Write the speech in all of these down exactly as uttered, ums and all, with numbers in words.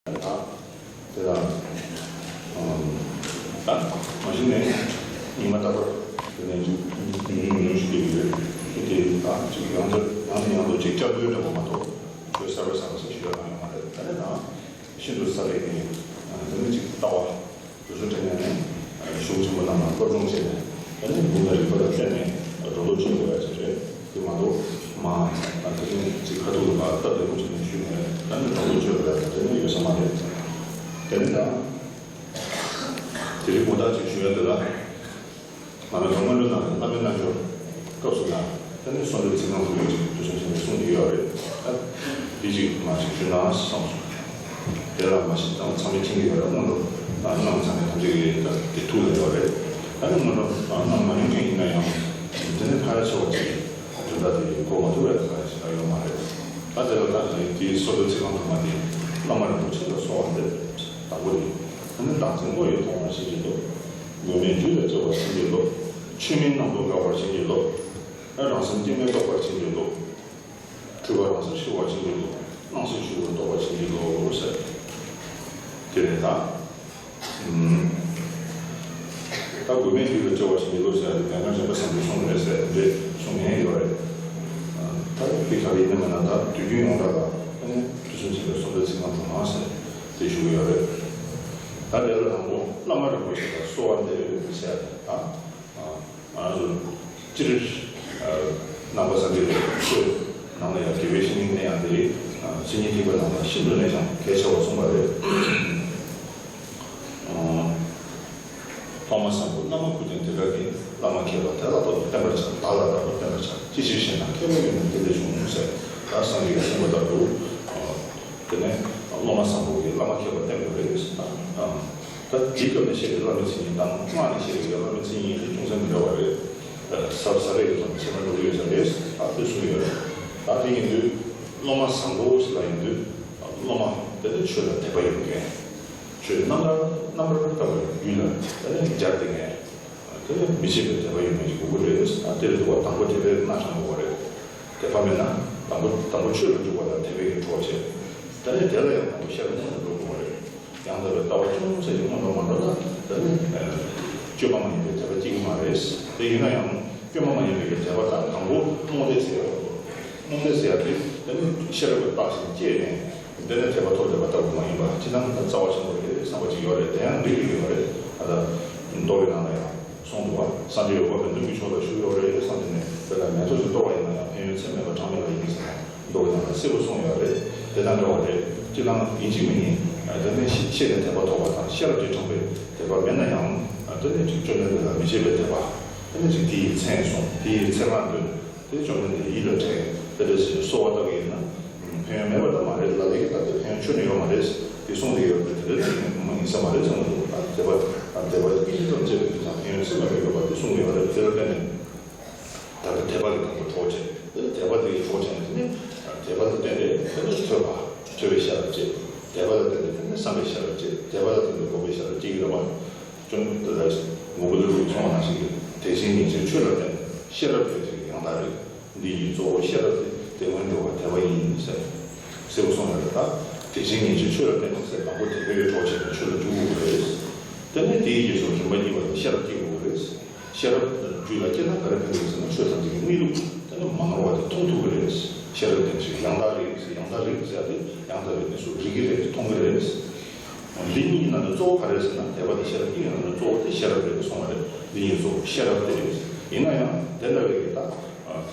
དེ་དང་། ད་མ་གཞི་ནས་ཉི་མ་རྟག་པར་དེ་ནས་ཉུང་ཉུང་ཞིག་སྐྱེ་གི་ཡོད། དེ་དེ་ད་ཅིག་ཡང་དུ་ཡང་ནས་ཡང་དུ་ཅིག་བསྐྱར་ཟློས་འདྲ་བོ་མ་གཏོགས་ཆོས་གསར་པ་གསར་པ་ཞིག་ཞུ་ཡ་གང་ཡོད་མ་རེད། ད་ནས་ད་ཤིན་ཏུ་གསལ་བའི་གི་དེ་ནས་ཅིག་ལྟ་བ། དུས་ཚོད་སྤྲད་ནས་ནི་གཞུང་ཆེན་པོ་རྣམས་ལ་སློབ་སྦྱོང་བྱས་ནས་ད་ནི་འབུམ་དང་རིམ་པ་དང་བསྟན་ནས་སྒྲོ་འདོགས་གཅོད་དགོས་ཡ་ཅིག་རེད། དེ་མ་གཏོགས་མ་དེ་ནི་ཅིག་ཁ་ཐུག་ལ་སྟབས་བདེ་པོ་བྱས་ནས་ཞུས་ནས་ད་ནི་སྒྲོ་འདོགས་གཅོད་དགོས་ཡ་དེ་ནི་ཡོད་ས་མ་རེད། དེ་ནི་ད་དེ་རིང་དགོང་དག་ཅིག་ཞུ་ཡ་དེ་ལ། ང་རང་ཚོ་སྔོན་འགྲོ་ནང་ལ་བླ་མའི་རྣལ་འབྱོར་སྐབས་སུ་ཡང་ད་ནི་གསོལ་འདེབས་ཚིག་རྐང་དྲུག་ཅིག་དུས་གསུམ་ཆེན་པོས་གསུངས་ཏེ་ཡོད་རེད། ད་འདི་ཅིག་མ་ཅིག་ཞུ་ན་བསམ་སོང་། དེ་ལ་མ་ཤི་ཙམ་ཚང་མས་མཁྱེན་གྱི་ཡོད་རེད། སྔོན་འགྲོ་ནང་ཚང་མས་ཐམས་ཅད་ཀྱིས་ད་དེ་ཐུགས་ལ་ཡོད་རེད། ད་ནི་སྔོན་འགྲོ་གནང་མ་མྱོང་མཁན་ཡིན་ན་ཡང་དེ་ནི་ཕལ་ཆེ་བ་ཅིག་དོན་དག་དེ་གོ་མ་ཐུབ་པའི་ཁ་ཞིག་ཡོད་མ་རེད། ད་དེ་ལ་ད་དེའི་གསོལ་འདེབས་ཚིག་རྐང་དྲུག་མ་དེ་བླ་མ་རིན་པོ་ཆེ་ལ་གསོལ་བ་འདེབས་དང་པོ་དེ། ད་ནི་བདག་འཛིན་ངོ་ཡི་མཐོང་བ་བྱིན་གྱིས་རློབས། མགོན་མེད་རྒྱུད་ལ་སྐྱེ་བ་བྱིན་གྱིས་རློབས། ཆོས་མིན་རྣམ་རྟོག་འགག་པར་བྱིན་གྱིས་རློབས། རང་སེམས་སྐྱེ་མེད་རྟོགས་པར་བྱིན་གྱིས་རློབས། འཁྲུལ་པ་རང་སར་ཞི་བར་བྱིན་གྱིས་རློབས། སྣང་སྲིད་ཆོས་སྐུར་རྟོགས་པར་བྱིན་གྱིས་རློབས་ཟེར། དེ་རེད་ད། ཨུམ། ད་མགོན་མེད་རྒྱུད་ལ་སྐྱེ་བར་བྱིན་གྱིས་རློབས་ཟེར་ཡ་དེ་དེ་སྔ་འཇམ་དཔལ་སངས་རྒྱས་གསུངས་པ་རེད་ཟེར་དེ་འདྲས་གསུང་མཁན་ཡོད་རེད། ད་དེ་ག་རེ་ཡིན་ན་མིན་ན་ད་དུས་རྒྱུན་ཡོངས་གྲགས་ལ་ཨ་ནི་དུས་གསུམ་མཁྱེན་པའི་གསོལ་འདེབས་ཚིག་རྐང་དྲུག་མ་ཟེར་དེ་ཞུ་གི་ཡོད་རེད། ད་དེ་ལ་དང་པོ་བླ་མ་རིན་པོ་ཆེ་ལ་གསོལ་བ་འདེབས་ཟེར་ཡ་དེ་ད། ང་ཚོ་སྤྱིར་རྣམ་པ་སངས་རྒྱས་པའི་ཆོས་ནང་ལ་ཡང་དགེ་བའི་བཤེས་གཉེན་གནས་ཡང་དེ་མཚན་ཉིད་ཐེག་པའི་ནང་ལ་ཤིན་ཏུ་ནས་ཀྱང་གལ་ཆེ་བར་གསུངས་པ་རེད། ཐོག་མ་བཟང་པོ་བླ་མ་བཀུར་སྟི་དེ་དག་གིས། བླ་མ་མཁས་པ་དེ་ལ་བསྟེན་པར་བྱ། བདག་ལ་བདག་པོ་བསྟེན་པར་བྱ། ཅི་ཕྱིར་ཞེ་ན། མཁས་པ་ཡོད་ན་དེ་ལས་བྱུང་ངོ་ཟེར། ད་སངས་རྒྱས་ཀྱིས་གསུངས་པ་ལྟར་དུ། དེ་ནས་སློབ་མ་བཟང་པོ་གིས་བླ་མ་མཁས་པ་བསྟེན་དགོས་རེད་ཟེར། ད་ད་དེའི་སྐབས་ནས་བཤད་པའི་བླ་མའི་མཚན་ཉིད་དང་སྔགས་ནས་བཤད་པའི་བླ་མའི་མཚན་ཉིད་དེ་ཅུང་ཟད་མི་འདྲ་བ་རེད། ཟབ་ཟབ་རེད་དང་ཆེ་མ་འགྲོ་གི་ཡོད་ས་རེད། ད་དེ་གསུངས་ཡོད་རེད། ད་དེ་ཡིན་དུས་སློབ་མ་བཟང་པོ་ཟེར་བ་ཡིན་དུས་སློབ་མ་དེ་ནི་ཆོས་ལ་དད་པ་ཡོད་མཁན། ཆོས་རྣམ་པར་རྣམ་པར་དག་པའི་རྒྱུད་ལ་དེ་ནི་སྦྱར་བསྡད་མཁན། དེ་ནི་མི་ཕྱེད་པའི་དད་པ་ཡོད་མཁན་ཞིག་དགོས་ཀྱི་རེད། ཨ་དེ་རེད་འདུག་བ། དང་པོ་དད་པའི་སྣ་དྲངས་དགོས་པ་རེད། དད་པ་མེད་ན་དང་པོ་དང་པོ་ཆོས་ལ་འཇུག་པ་དང་དད་པའི་གི་གྲོགས་བྱེད། དེ་ནས་དེ་ལ་ཡང་དང་པོ་ཤེས་རབ་སྔོན་དུ་འགྲོ་དགོས་པ་རེད། ཡང་དག་པའི་ལྟ་བ་ཅུང་ཟད་ཀྱང་སྔོན་དུ་མ་འགྲོ་ན་དེ་ནི་སྐྱོན་མ་མ་ཡིན་པའི་དད་པ་སྐྱེ་གི་མ་རེད། དེ་ཡིན་ན་ཡང་སྐྱོན་མ་མ་ཡིན་པའི་གི་དད་པ་དང་དང་པོ་རྨོངས་དད་ཟེར་ཡ། རྨོངས་དད་ཟེར་ཡ་དེ་དེ་ནི་ཤེས་རབ་ཀྱི་རྟགས་ཤིག་སྐྱེས་ནས། དེ་ནས་དད་པ་ཐོབ་བསྡད་པ་ལྟ་བུ་མ་ཡིན་པ། ཅི་ལྟར་ན་རྩ་བ་ཆེན་པོ་རེད་བསམ་པ་ཅིག་ཡོད་རེད། དེ་ཡང་འགྲིག་གི་ཡོད་རེད། ཨ་ད་མདོ་གི་ནང་ལ་ཡང་གསུངས་འདུག་བ། སངས་རྒྱས་འོད་དཔག་མེད་སྣོད་ཀྱི་མཆོག་ལ་བཞུགས་ཡོད་རེད་བསམ་དེ་ནས་དེ་ལ་མེ་ཏོག་ཅིག་གཏོར་བ་ཡིན་ན་ཡང་ཕན་ཡོན་ཚད་མེད་པ་གྲངས་མེད་པ་ཡིན་ཟེར་ནས་མདོ་གི་ནང་ལ་གསལ་པོ་གསུངས་ཡོད་རེད། དེ་དང་འདྲ་བ་རེད། ཅི་ལྟར་ན་ཡིན་གཅིག་མིན་གཉིས་དེ་ནས་ཤེས་ནས་དད་པ་ཐོབ་པ་དང་ཤེས་རབ་ཀྱིས་དྲངས་པའི་དད་པ་མེད་ན་ཡང་དེ་ནས་ཅིག་བཅོམ་ལྡན་འདས་ལ་མི་ཕྱེད་པའི་དད་པ། དེ་ནས་ཅིག་དེ་ཡི་མཚན་གསུངས། དེ་ཡི་མཚན་མ་འདོན། དེ་བཅོམ་ལྡན་འདས་ཡིད་ལ་དྲན། དེ་འདྲ་ཞིག་གསོལ་བ་བཏབ་ཡིན་ན་ཕན་ཡོན་མེད་པ་ད་མ་རེད། ལ་ལས་ཀྱི་ད་དེ་ཕན་ཡོན་ཁྱོན་ནས་ཡོད་མ་རེད། དེ་གསུངས་ཏེ་ཡོད་པས་དེ་འདྲ་དེ་ནས་མ་ཡིན་ས་མ་རེད་བསམ་གྱི་འདུག་ད་དད་པ་དད་པ་སྐད་ཅིག་ཙམ་བྱས་པའི་དུས་ཙམ་ཕན་ཡོན་ཚད་མེད་པ་ཡོད་པ་དེ་གསུངས་ཡོད་རེད། དེ་ལ་བརྟེན་ནས་ད་ལྟ་དད་པ་གི་དང་པོ་གྲོགས་བྱས། དེ་ནས་དད་པ་དེ་གི་གྲོགས་བྱས་ནས་དེ་ནས་དད་པ་ལ་བརྟེན་ནས་དེ་ནས་ཐོས་པ། ཐོས་པས་ཤེས་རབ་སྐྱེ། དད་པ་ལ་བརྟེན་ནས་དེ་ནས་བསམ་པས་ཤེས་རབ་སྐྱེ། དད་པ་ལ་བརྟེན་ནས་འགོག་པས་ཤེས་རབ་སྐྱེ་གི་རེད་བ། ཅུང་ད་ལྟ་མགོན་པོ་ཀླུ་སྒྲུབ་ཀྱིས་གསུངས་པ་ནང་བཞིན་གྱི་དད་ཅན་ཉེར་འཚེའི་ཆོས་ལ་བརྟེན་ཤེས་རབ་སྐྱེ་ཚུལ་ཡང་དག་རེད། འདི་ཡིས་གཙོ་བོ་ཤེས་རབ་སྟེ། དེ་སྔོན་འགྲོ་བ་དད་པ་ཡིན་ཟེར། གསལ་པོ་གསུངས་ཡོད་རེད་ད། དད་ཅན་ཉེར་འཚེའི་ཆོས་ལ་བརྟེན་ནས་ཟེར་དང་པོ་དད་པའི་གྲོགས་བྱས་ནས་ཆོས་ལ་འཇུག་དགོས་ཀྱི་རེད། དེ་ནས་དེའི་རྗེས་སུ་རིམ་པ་གཉིས་པ་ལ་ཤེས་རབ་སྐྱེ་དགོས་ཀྱི་རེད། ཤེས་རབ་རྒྱུད་ལ་སྐྱེས་ན་ག་རེ་ཕན་ཐོགས་ཟེར་ན་ཆོས་ཐམས་ཅད་ཀྱི་གནས་ལུགས་དེ་ནི་མ་ནོར་བ་དེ་མཐོང་ཐུབ་ཀྱི་རེད། ཤེས་རབ་ལྡན་ཞིག་ཡང་དག་རིག་ཟེར། ཡང་དག་རིག་ཟེར་ཏེ་ཡང་དག་རིག་ནས་སུ་རིག་གི་རེད། མཐོང་གི་རེད། འདི་གཉིས་ནང་ནས་གཙོ་བོ་ག་རེ་རེད་ཟེར་ན་དད་པ་དང་ཤེས་རབ་གཉིས་ནང་ནས་གཙོ་བོ་དེ་ཤེས་རབ་རེད་གསུངས་པ་རེད། འདི་གཉིས་གཙོ་བོ་ཤེས་རབ་དེ་རེད། ཡིན་ན་ཡང་དེ་འདྲ་བའི་གི་ད་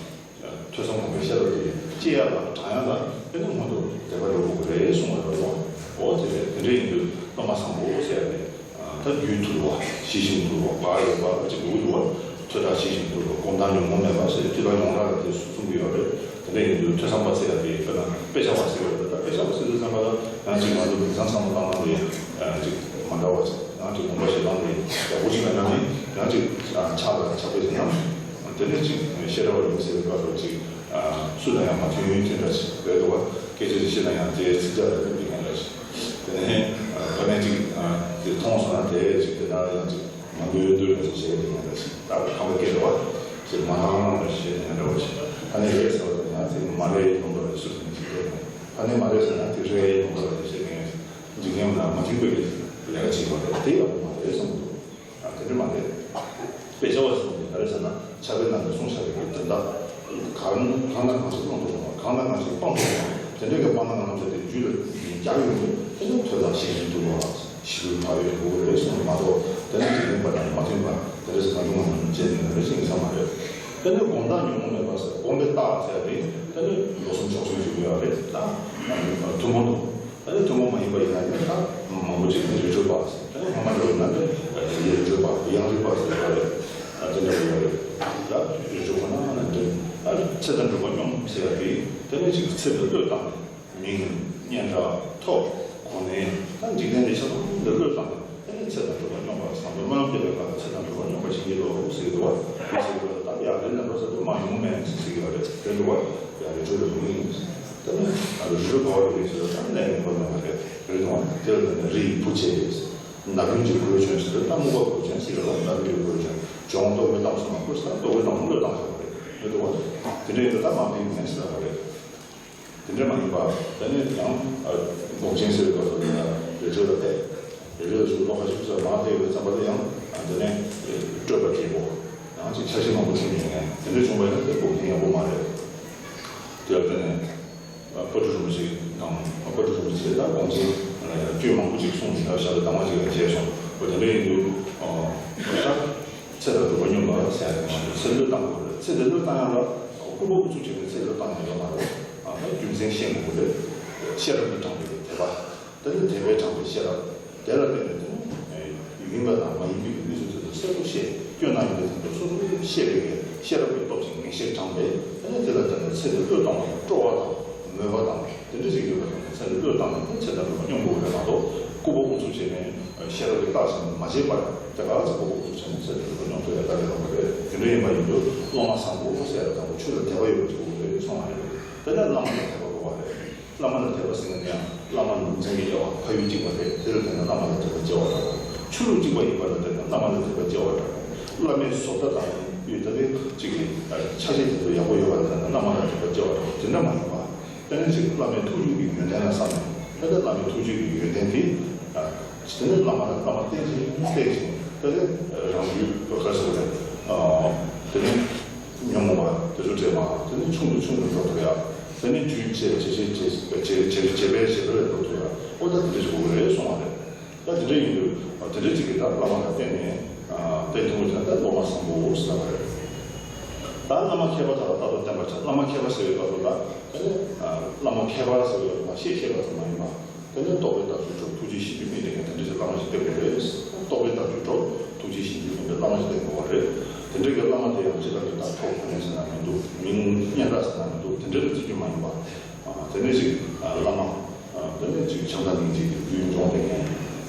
ཐོས་བསམ་སྒོམ་པའི་ཤེས་རབ་དེ་སྐྱེ་ཡ་ལ་དྲང་ཡ་ལ་དེ་ནི་སྔོན་དུ་དད་པ་འགྲོ་དགོས་ཀྱི་རེད་གསུངས་པ་རེད་བ། འོ་དེ་རེད། དེ་འདྲ་ཡིན་དུས་བླ་མ་བཟང་པོ་ཟེར་ཡ་རེད། ད་རྒྱུད་ཐུལ་བ། ཞི་ཞིང་དུལ་བ། བག་ཡོད་པ་ཅིག་དགོས་འདུག་བ། ཐོས་དང་ཞི་ཞིང་དུལ་བ། སྒོམ་དང་ཉོན་མོངས་མེད་པ་ཟེར་ཏེ་ད་ཡོངས་གྲགས་ལ་དེ་གསུང་གི་ཡོད་རེད། དེ་འདྲ་ཡིན་དུས་ཐོས་བསམ་པ་ཟེར་ཡ་དེ་དཔེར་ན་དཔེ་ཆ་བ་ཟེར་བ་རེད། ད་དཔེ་ཆ་བ་ཟེར་དུས་ཙམ་པ་ལ་ཡང་ཅིག་ང་ཚོ་དེང་སང་བསམ་བློ་བཏང་སྟངས་དེ་ཅིག་མ་འདྲ་བ་ཅིག་ཡང་ཅིག་ངོ་མ་ཞེ་སྡང་དེ་ཡག་པོ་ཞིག་ལ་ཡང་ནི་ཡང་ཅིག་ཆགས་ལ་ཆགས་པའི་ཟེར་ན། དེ་ནས་ཅིག་ཤེས་རབ་ཡིན་ཟེར་བའི་སྐབས་སུ་ཅིག་སུ་ལ་ཡང་མ་མཐུན་དེ་འདྲ་ཞིག་རེད་འདུག་བ། སྐད་ཆ་ཅིག་བཤད་ན་ཡང་དེའི་ཚིག་རྒྱག་ལ་ཕན་པའི་ཡོང་འདྲ་ཞིག་དེ་ནས་ཨ་དཀའ་ངལ་ཅིག་ཨ་དེ་མཐོང་སོང་ན་དེ་ཅིག་དེ་ལྟར་ཡང་ཅིག་མ་འགུལ་འདུག་རེ་ཞིག་བྱས་ཡོང་འདྲ་ཞིག་ད་ཁམས་པ་སྐད་རེད་བ། ཅིག་མ་ལྷང་ལྷང་རེ་ཞིག་བྱས་ཡོང་འདྲ་བ་ཞིག་ད་ནི་རེད་ཟེར་བ་དེ་ཡང་ཅིག་མ་རེད་ཡོང་འདྲ་རེ་སུ་དེ་ནས་ཅིག་རེད། ད་ནི་མ་རེད་ཟེར་ན་དེ་རེད་ཡོང་འདྲ་རེ་ཞིག་བྱས་ཡོང་ཞིག་དེ་གའི་ནང་མ་མཐུན་པའི་ལས་ཀ་བྱེད་པ་རེད། དེ་ཡག་པོ་མ་རེད་བསམ་འདུག་ཨ། དེ་འདྲ་མ་རེད། དཔེ་ཆ་བ་སོང་ནས་ག་རེ་ཟེར་ན། ཕྱག་དཔེ་ནང་དུ་གསུངས་བཞག་པའི་དོན་དག་གང་གང་དང་གང་ཞིག་སྤང་དུ་སོང་བ། གང་དང་གང་ཞིག་སྤང་དུ་སོང་བ། དེ་འདྲ་གི་སྤང་དང་གང་ཞིག་དེ་རྒྱུད་ལ་བསྐྱར་ཡོང་དུས་དེ་ནི་ཐོས་དང་ཤེས་བཞིན་དུ་བ་ཞི་བའི་བག་ཡོད་དགོས་རེད་གསུངས་མ་གཏོགས། དེ་ནི་འཇིག་རྟེན་པ་དང་མ་མཐུན་པ་དེ་འདྲ་ཞིག་གང་བྱུང་མང་བྱུང་བྱས་ནས་རེ་ཞིག་ཡིན་ས་མ་རེད། དེ་ནི་སྒོམ་བརྟགས་ཉོན་མོངས་མེད་པ་ཟེར། སྒོམ་པའི་རྟགས་ཟེར་ཏེ་དེ་ནི་མདོ་གསུམ་ཕྱོགས་གསུམ་ཞུ་དགོས་ཡ་རེད། ད་ཐུན་མོང་དུ། ཨ་ནི་ཐུན་མོང་མ་ཡིན་པ་ཡིན་ན་ཡང་ད་མང་པོ་ཅིག་ནི་རི་ཁྲོད་པ། ཨ་ནི་སྔ་མ་འདྲ་བོ་ཡིན་ན་ནི་རི་ཁྲོད་པ། ཡང་རིག་པ་ཟེར་བ་རེད། ཨ། དེ་འདྲ་བོ་ཡོད་རེད། ད་རི་ཁྲོད་པ་ན་ཨ་ནི་འདྲ། ཨ། ཚེ་དང་སྒྲུབ་པ་སྙོམས་ཟེར་བ་དེ་དེ་ནི་ཅིག་ཚེ་འདི་བློས་བཏང་ནས། མིང་། སྙན་གྲགས། ཐོབ། གོ་གནས། ད་འཇིག་རྟེན་འདི་ཆ་ཚང་འདི་བློས་བཏང་ནས། དེ་ནི་ཚེ་དང་སྒྲུབ་པ་སྙོམས་པ། བསམ་པ་སྨོན་ལམ་བརྒྱབ་པའི་བར་དུ་ཚེ་དང་སྒྲུབ་པ་སྙོམས་པར་བྱེད་ཀྱི་ལོ་ཟེར་གྱི་འདུག་བ། ཟེར་གྱི་འདུག་བ། ད་ཡར་ལེན་ལ་འགྲོ་ས་དུ་མ་ཡོང་མེད་ཟེར་གྱི་བ་རེད། རེད་འདུག་བ། ཡར་རི་ཁྲོད་ལ་མི་ཡིན། ད་ནི་ཨ་རི་ཁྲོད་ག་བ་རེད་ཟེར་ན་ད་ནི་ལས་ངན་པ་མེད་པ་རེད། རེད་འདུག་བ། དེ་ལ་ནི་རི་ཡི་བུ་བྱས། ནག་རིམ་གྱི་སྒོས་བྱོན་ཟེར་ན་ད་སྨུག་པ་སྒོས་བྱོན་ཟེར་གྱི་རེད། ནག་རིམ་གྱི་སྒོས་བྱོན། ཇོ་བོ་རྟོག་གེ་བཏང་སོང་ན་ཁོ་ས་རྟོག་གེ་བཏང་བློས་བཏང་ཟེར་བ་རེད། རེད་འདུག་བ། དེ་འདྲ་ཡིན་ད་ད་མ་མཐུན་མེད་ཟེར་བ་རེད། དེ་འདྲ་མ་ཡིན་པ། དེ་ནས་ཡང་། ཨ། སྒོམ་ཆེན་ཟེར་བའི་སྐབས་སུ་ཡིན་ན་རི་ཁྲོད་ལ་ཕེབས། རི་ཁྲོད་ལ་བཞུགས། ལོ་ཁ་ཤས་ཙམ་མ་ཕེབས་པའི་མཚམས་པ་དེ་ཡང་། ཨ། དེ་ནས་སྤྲོས་པ་སྐྱེས་པོ། ཡང་ཅིག་ཆ་ཤས་མང་པོ་བྱུང་ཡོང་ངེས། དེ་འདྲ་བྱུང་བ་ཡིན་ན་དེ་སྒོམ་ཆེན་ཡག་པོ་མ་རེད། དེ་ལ་བརྟེན་ནས། ཨ། དཔལ་སྤྲུལ་རིན་པོ་ཆེ་དང་། ཨ། དཔལ་སྤྲུལ་རིན་པོ་ཆེ་དང་སྒོམ་ཆེན་སྐྱོན་མང་པོ་ཅིག་གསུངས་ནས་ཞབས་ལ་གདམས་ངག་ཅིག་ལ་བྱས་སོང་། འོ་དེ་འདྲ་ཡིན་དུས། ཨ། ད། ཚེ་དང་སྒྲུབ་པ་སྙོམས་པ་ཟེར་ཡ་དེ་མ་གཏོགས་ཚེ་བློས་བཏང་དགོས་རེད། ཚེ་དེ་བློས་བཏང་ཡ་ལ་སྐུ་འབུམ་དབུ་གཙུག་བྱས་ནས་ཚེ་བློས་བཏང་ཡ་ཡོད་མ་རེད། ཨ། ད་རྒྱུ་མཚན་ཤེས་དགོས་རེད། ཤེས་རབ་ཀྱིས་དྲངས་པའི་དད་པ། དེ་ནི་དད་པས་དྲངས་པའི་ཤེས་རབ། དེ་ལ་བརྟེན་ནས་དེ་ནི་ཡིན་པ་དང་མ་ཡིན་པའི་གནས་ཚུལ་དེ་ཚོ་གསལ་པོ་ཤེས། སྐྱོན་དང་ཡོན་ཏན་དེ་ཚོ་སོ་སོ་ཤེས་པའི་ཤེས་རབ་ཀྱི་སྟོབས་ཀྱིས་ངེས་ཤེས་དྲངས་པས། དེ་ནི་དེ་ལ་བརྟེན་ནས་ཚེ་དེ་བློས་བཏང་བ་དང་སྤྲོ་བ་དང་མོས་པ་དང་། དེ་འདྲ་ཞིག་ཡོད་པ་དང་། ཚེ་འདི་བློས་བཏང་ནས་ཚེ་དང་སྒྲུབ་པ་སྙོམས་དགོས་པ་རེད་མ་གཏོགས། སྐུ་འབུམ་དབུ་གཙུག་བྱས་ནས་ཤེས་རབ་ཀྱི་རྟགས་ཟིན་མ་བྱས་པར་དེ་ག་ཚོད་སྐུ་འབུམ་དབུ་གཙུག་བྱས་ནས་ཚེ་དང་སྒྲུབ་པ་སྙོམས་ཐུབ་ཡ་ལྟ་བུ་ཡོད་མ་རེད། དེ་འདྲ་ཡིན་པ་ཡིན་དུས་སློབ་མ་བཟང་པོ་ཟེར་ཡ་དང་པོ་ཆོས་ལ་དད་པ་ཡོད་པ་ཅིག་དགོས་རེད་གསུངས་པ་རེད། དེ་ནས་བླ་མ་ལ་དད་པ་དགོས་པ་རེད། བླ་མ་ལ་དད་པ་ཟེར་མཁན་དེ་ཡང་བླ་མ་ནི་མཚན་ཉིད་དབྱེ་བ་ཕ་ཡུལ་གཅིག་པ་རེད། དེ་ལ་བརྟེན་ནས་བླ་མ་ལ་དད་པ་སྐྱེ་བ་འདྲ་པོ། ཆོས་ལུགས་གཅིག་པ་ཡིན་པ་ལ་བརྟེན་ནས་བླ་མ་ལ་དད་པ་སྐྱེ་བ་འདྲ་པོ། བླ་མའི་བཟོ་ལྟ་དང་ཡུལ་ལྟ་བུའི་གཅིག་གི་ཆ་ཤས་དེ་ཚོ་ཡག་པོ་ཡོད་པ་ལ་བརྟེན་ནས་བླ་མ་ལ་དད་པ་སྐྱེ་བ་འདྲ་པོ། དེ་འདྲ་མ་ཡིན་པ། དེ་ནས་ཅིག་བླ་མའི་ཐུགས་རྒྱུད་ཀྱི་ཡོན་ཏན་ལ་བསམ་ནས། ད་ལྟ་བླ་མའི་ཐུགས་རྒྱུད་ཀྱི་ཡོན་ཏན་དེ། ཨ། དེ་ནས་བླ་མ་ལ་བླ་མ་བསྟེན་ཅིང་བསྟེན་ཅིང་། དེ་ནས་རང་རྒྱུད་ག་ཟེར་དགོས་རེད། ཨ། དེ་ནས་ཉོན་མོངས་པ་དེ་ཚོ་བྲལ་བ། དེ་ནས་ཆུང་དུ་ཆུང་དུ་འགྲོ་ཐུབ་ཡ། དེ་ནས་རྒྱུད་བྱེ་བ་བྱེ་བ་བྱེ་བ་བྱེ་བ་བྱེ་བ་བྱེ་བ་བྱེ་བ་ལ་འགྲོ་ཐུབ་ཡ། ཨོ་ད་དེ་འདྲ་ཞིག་དགོས་ཀྱི་རེད་གསུངས་པ་རེད། ད་དེ་འདྲ་ཡིན་དུས་དེ་འདྲ་ཅིག་གིས་ད་བླ་མ་ལ་བརྟེན་ནས། ཨ། བརྟེན་ཐུབ་པ་བྱས་ན་ད་སློབ་མ་བཟང་པོ་ཟེར་བ་རེད། ད་བླ་མ་མཁས་པ་དག་ལ་ལྟ་རྟོག་བསྟེན་པར་བྱ། བླ་མ་མཁས་པ་ཟེར་བའི་སྐབས་སུ་ད་དེ་ནི། ཨ། བླ་མ་མཁས་པ་ཟེར་བའི་སྐབས་སུ་ཤེས་ཤེས་པ་ཙམ་མ་ཡིན་པ། དེ་ནི་རྟོགས་པའི་བདག་རྒྱུད་གྲོལ། ཐུགས་རྗེའི་ཞིང་བཅུད་རྨད་དེ་ངེས། དེ་འདྲ་ཞིག་བླ་མ་ཞིག་བསྟེན་དགོས་རེད། རྟོགས་པའི་བདག་རྒྱུད་གྲོལ། ཐུགས་རྗེའི་ཞིང་བཅུད་རྨད་པའི་བླ་མ་ཞིག་བསྟེན་དགོས་པ་རེད། དེ་འདྲ་གི་བླ་མ་དེ་ཡང་སྤྱིར་བཏང་གི་ད་ཐོབ་གོ་གནས་ཟེར་ན་མི་འདུག་མིང་སྙན་གྲགས་ཟེར་ན་མི་འདུག་དེ་འདྲ་ལ་བརྩི་རྒྱུ་མ་ཡིན་པ། ཨ། དེ་ནས་ཅིག་ཨ། བླ་མ། ཨ། དེ་ནས་ཅིག་བྱམས་དང་སྙིང་རྗེ་གི་རྒྱུད་འབྱོངས་ཏེ་ངས།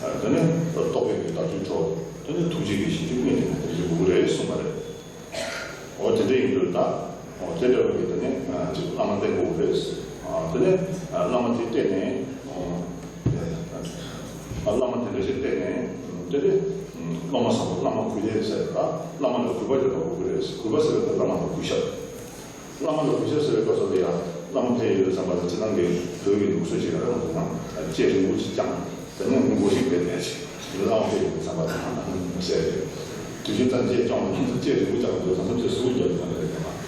ཨ། དེ་ནས་རྟོགས་པའི་གི་བདག་རྒྱུད་གྲོལ། དེ་ནས་ཐུགས་རྗེ་གི་ཞིང་བཅུད་རྨད་དེ་ངས་དེ་འདྲ་དགོས་ཀྱི་རེད་གསུངས་པ་རེད། འོ་དེ་འདྲ་ཡིན་དུས་ད། འོ་དེ་འདྲ་བ་གི་དེ་ནས་ཅིག་བླ་མ་བསྟེན་དགོས་རེད། ཨ། དེ་ནས་བླ་མ་དེ་བསྟེན་ནས། ཨ། བླ་མ་དེ་འདྲ་ཞིག་བསྟེན་ནས། དེ་ནས་སློབ་མ་བཟང་པོ། བླ་མ་གུས་ལས་ཟེར། ད་བླ་མ་ལ་གུས་པ་ཡོད་པ་དགོས་ཀྱི་རེད། གུས་པ་ཟེར་བ་དེ་བླ་མ་ལ་གུས་ཞབས། བླ་མ་ལ་གུས་ཞབས་ཟེར་བའི་སྐབས་སུ་ལ་ཡང་། བླ་མ་ཕེབས་ཡོང་དུས་ཙམ་པ་ལ་སྤྱིར་བཏང་གི་བོད་ཀྱི་ལུགས་སྲོལ་ཞིག་རེད་མ་གཏོགས་ན། ལྕེ་རིང་པོ་ཅིག་བརྐྱངས། དེ་ནས་མགོ་ཞིག་བསྡད་བསྡད་ཅིག་བླ་མ་ཕེབས་ཡོང་དུས་ཙམ་པ་ལ་ཟེར་ཏེ། དུས་རྒྱུན་ཙམ་ལྕེ་བརྐྱངས་པ་ཁྱིམ་དུ་ལྕེ་རིང་པོ་བརྐྱངས་འདུག་ཙམ་ཙམ་ལྕེ་ཟུག་རྒྱབ་ཙམ་རེད་ཟེར་མ།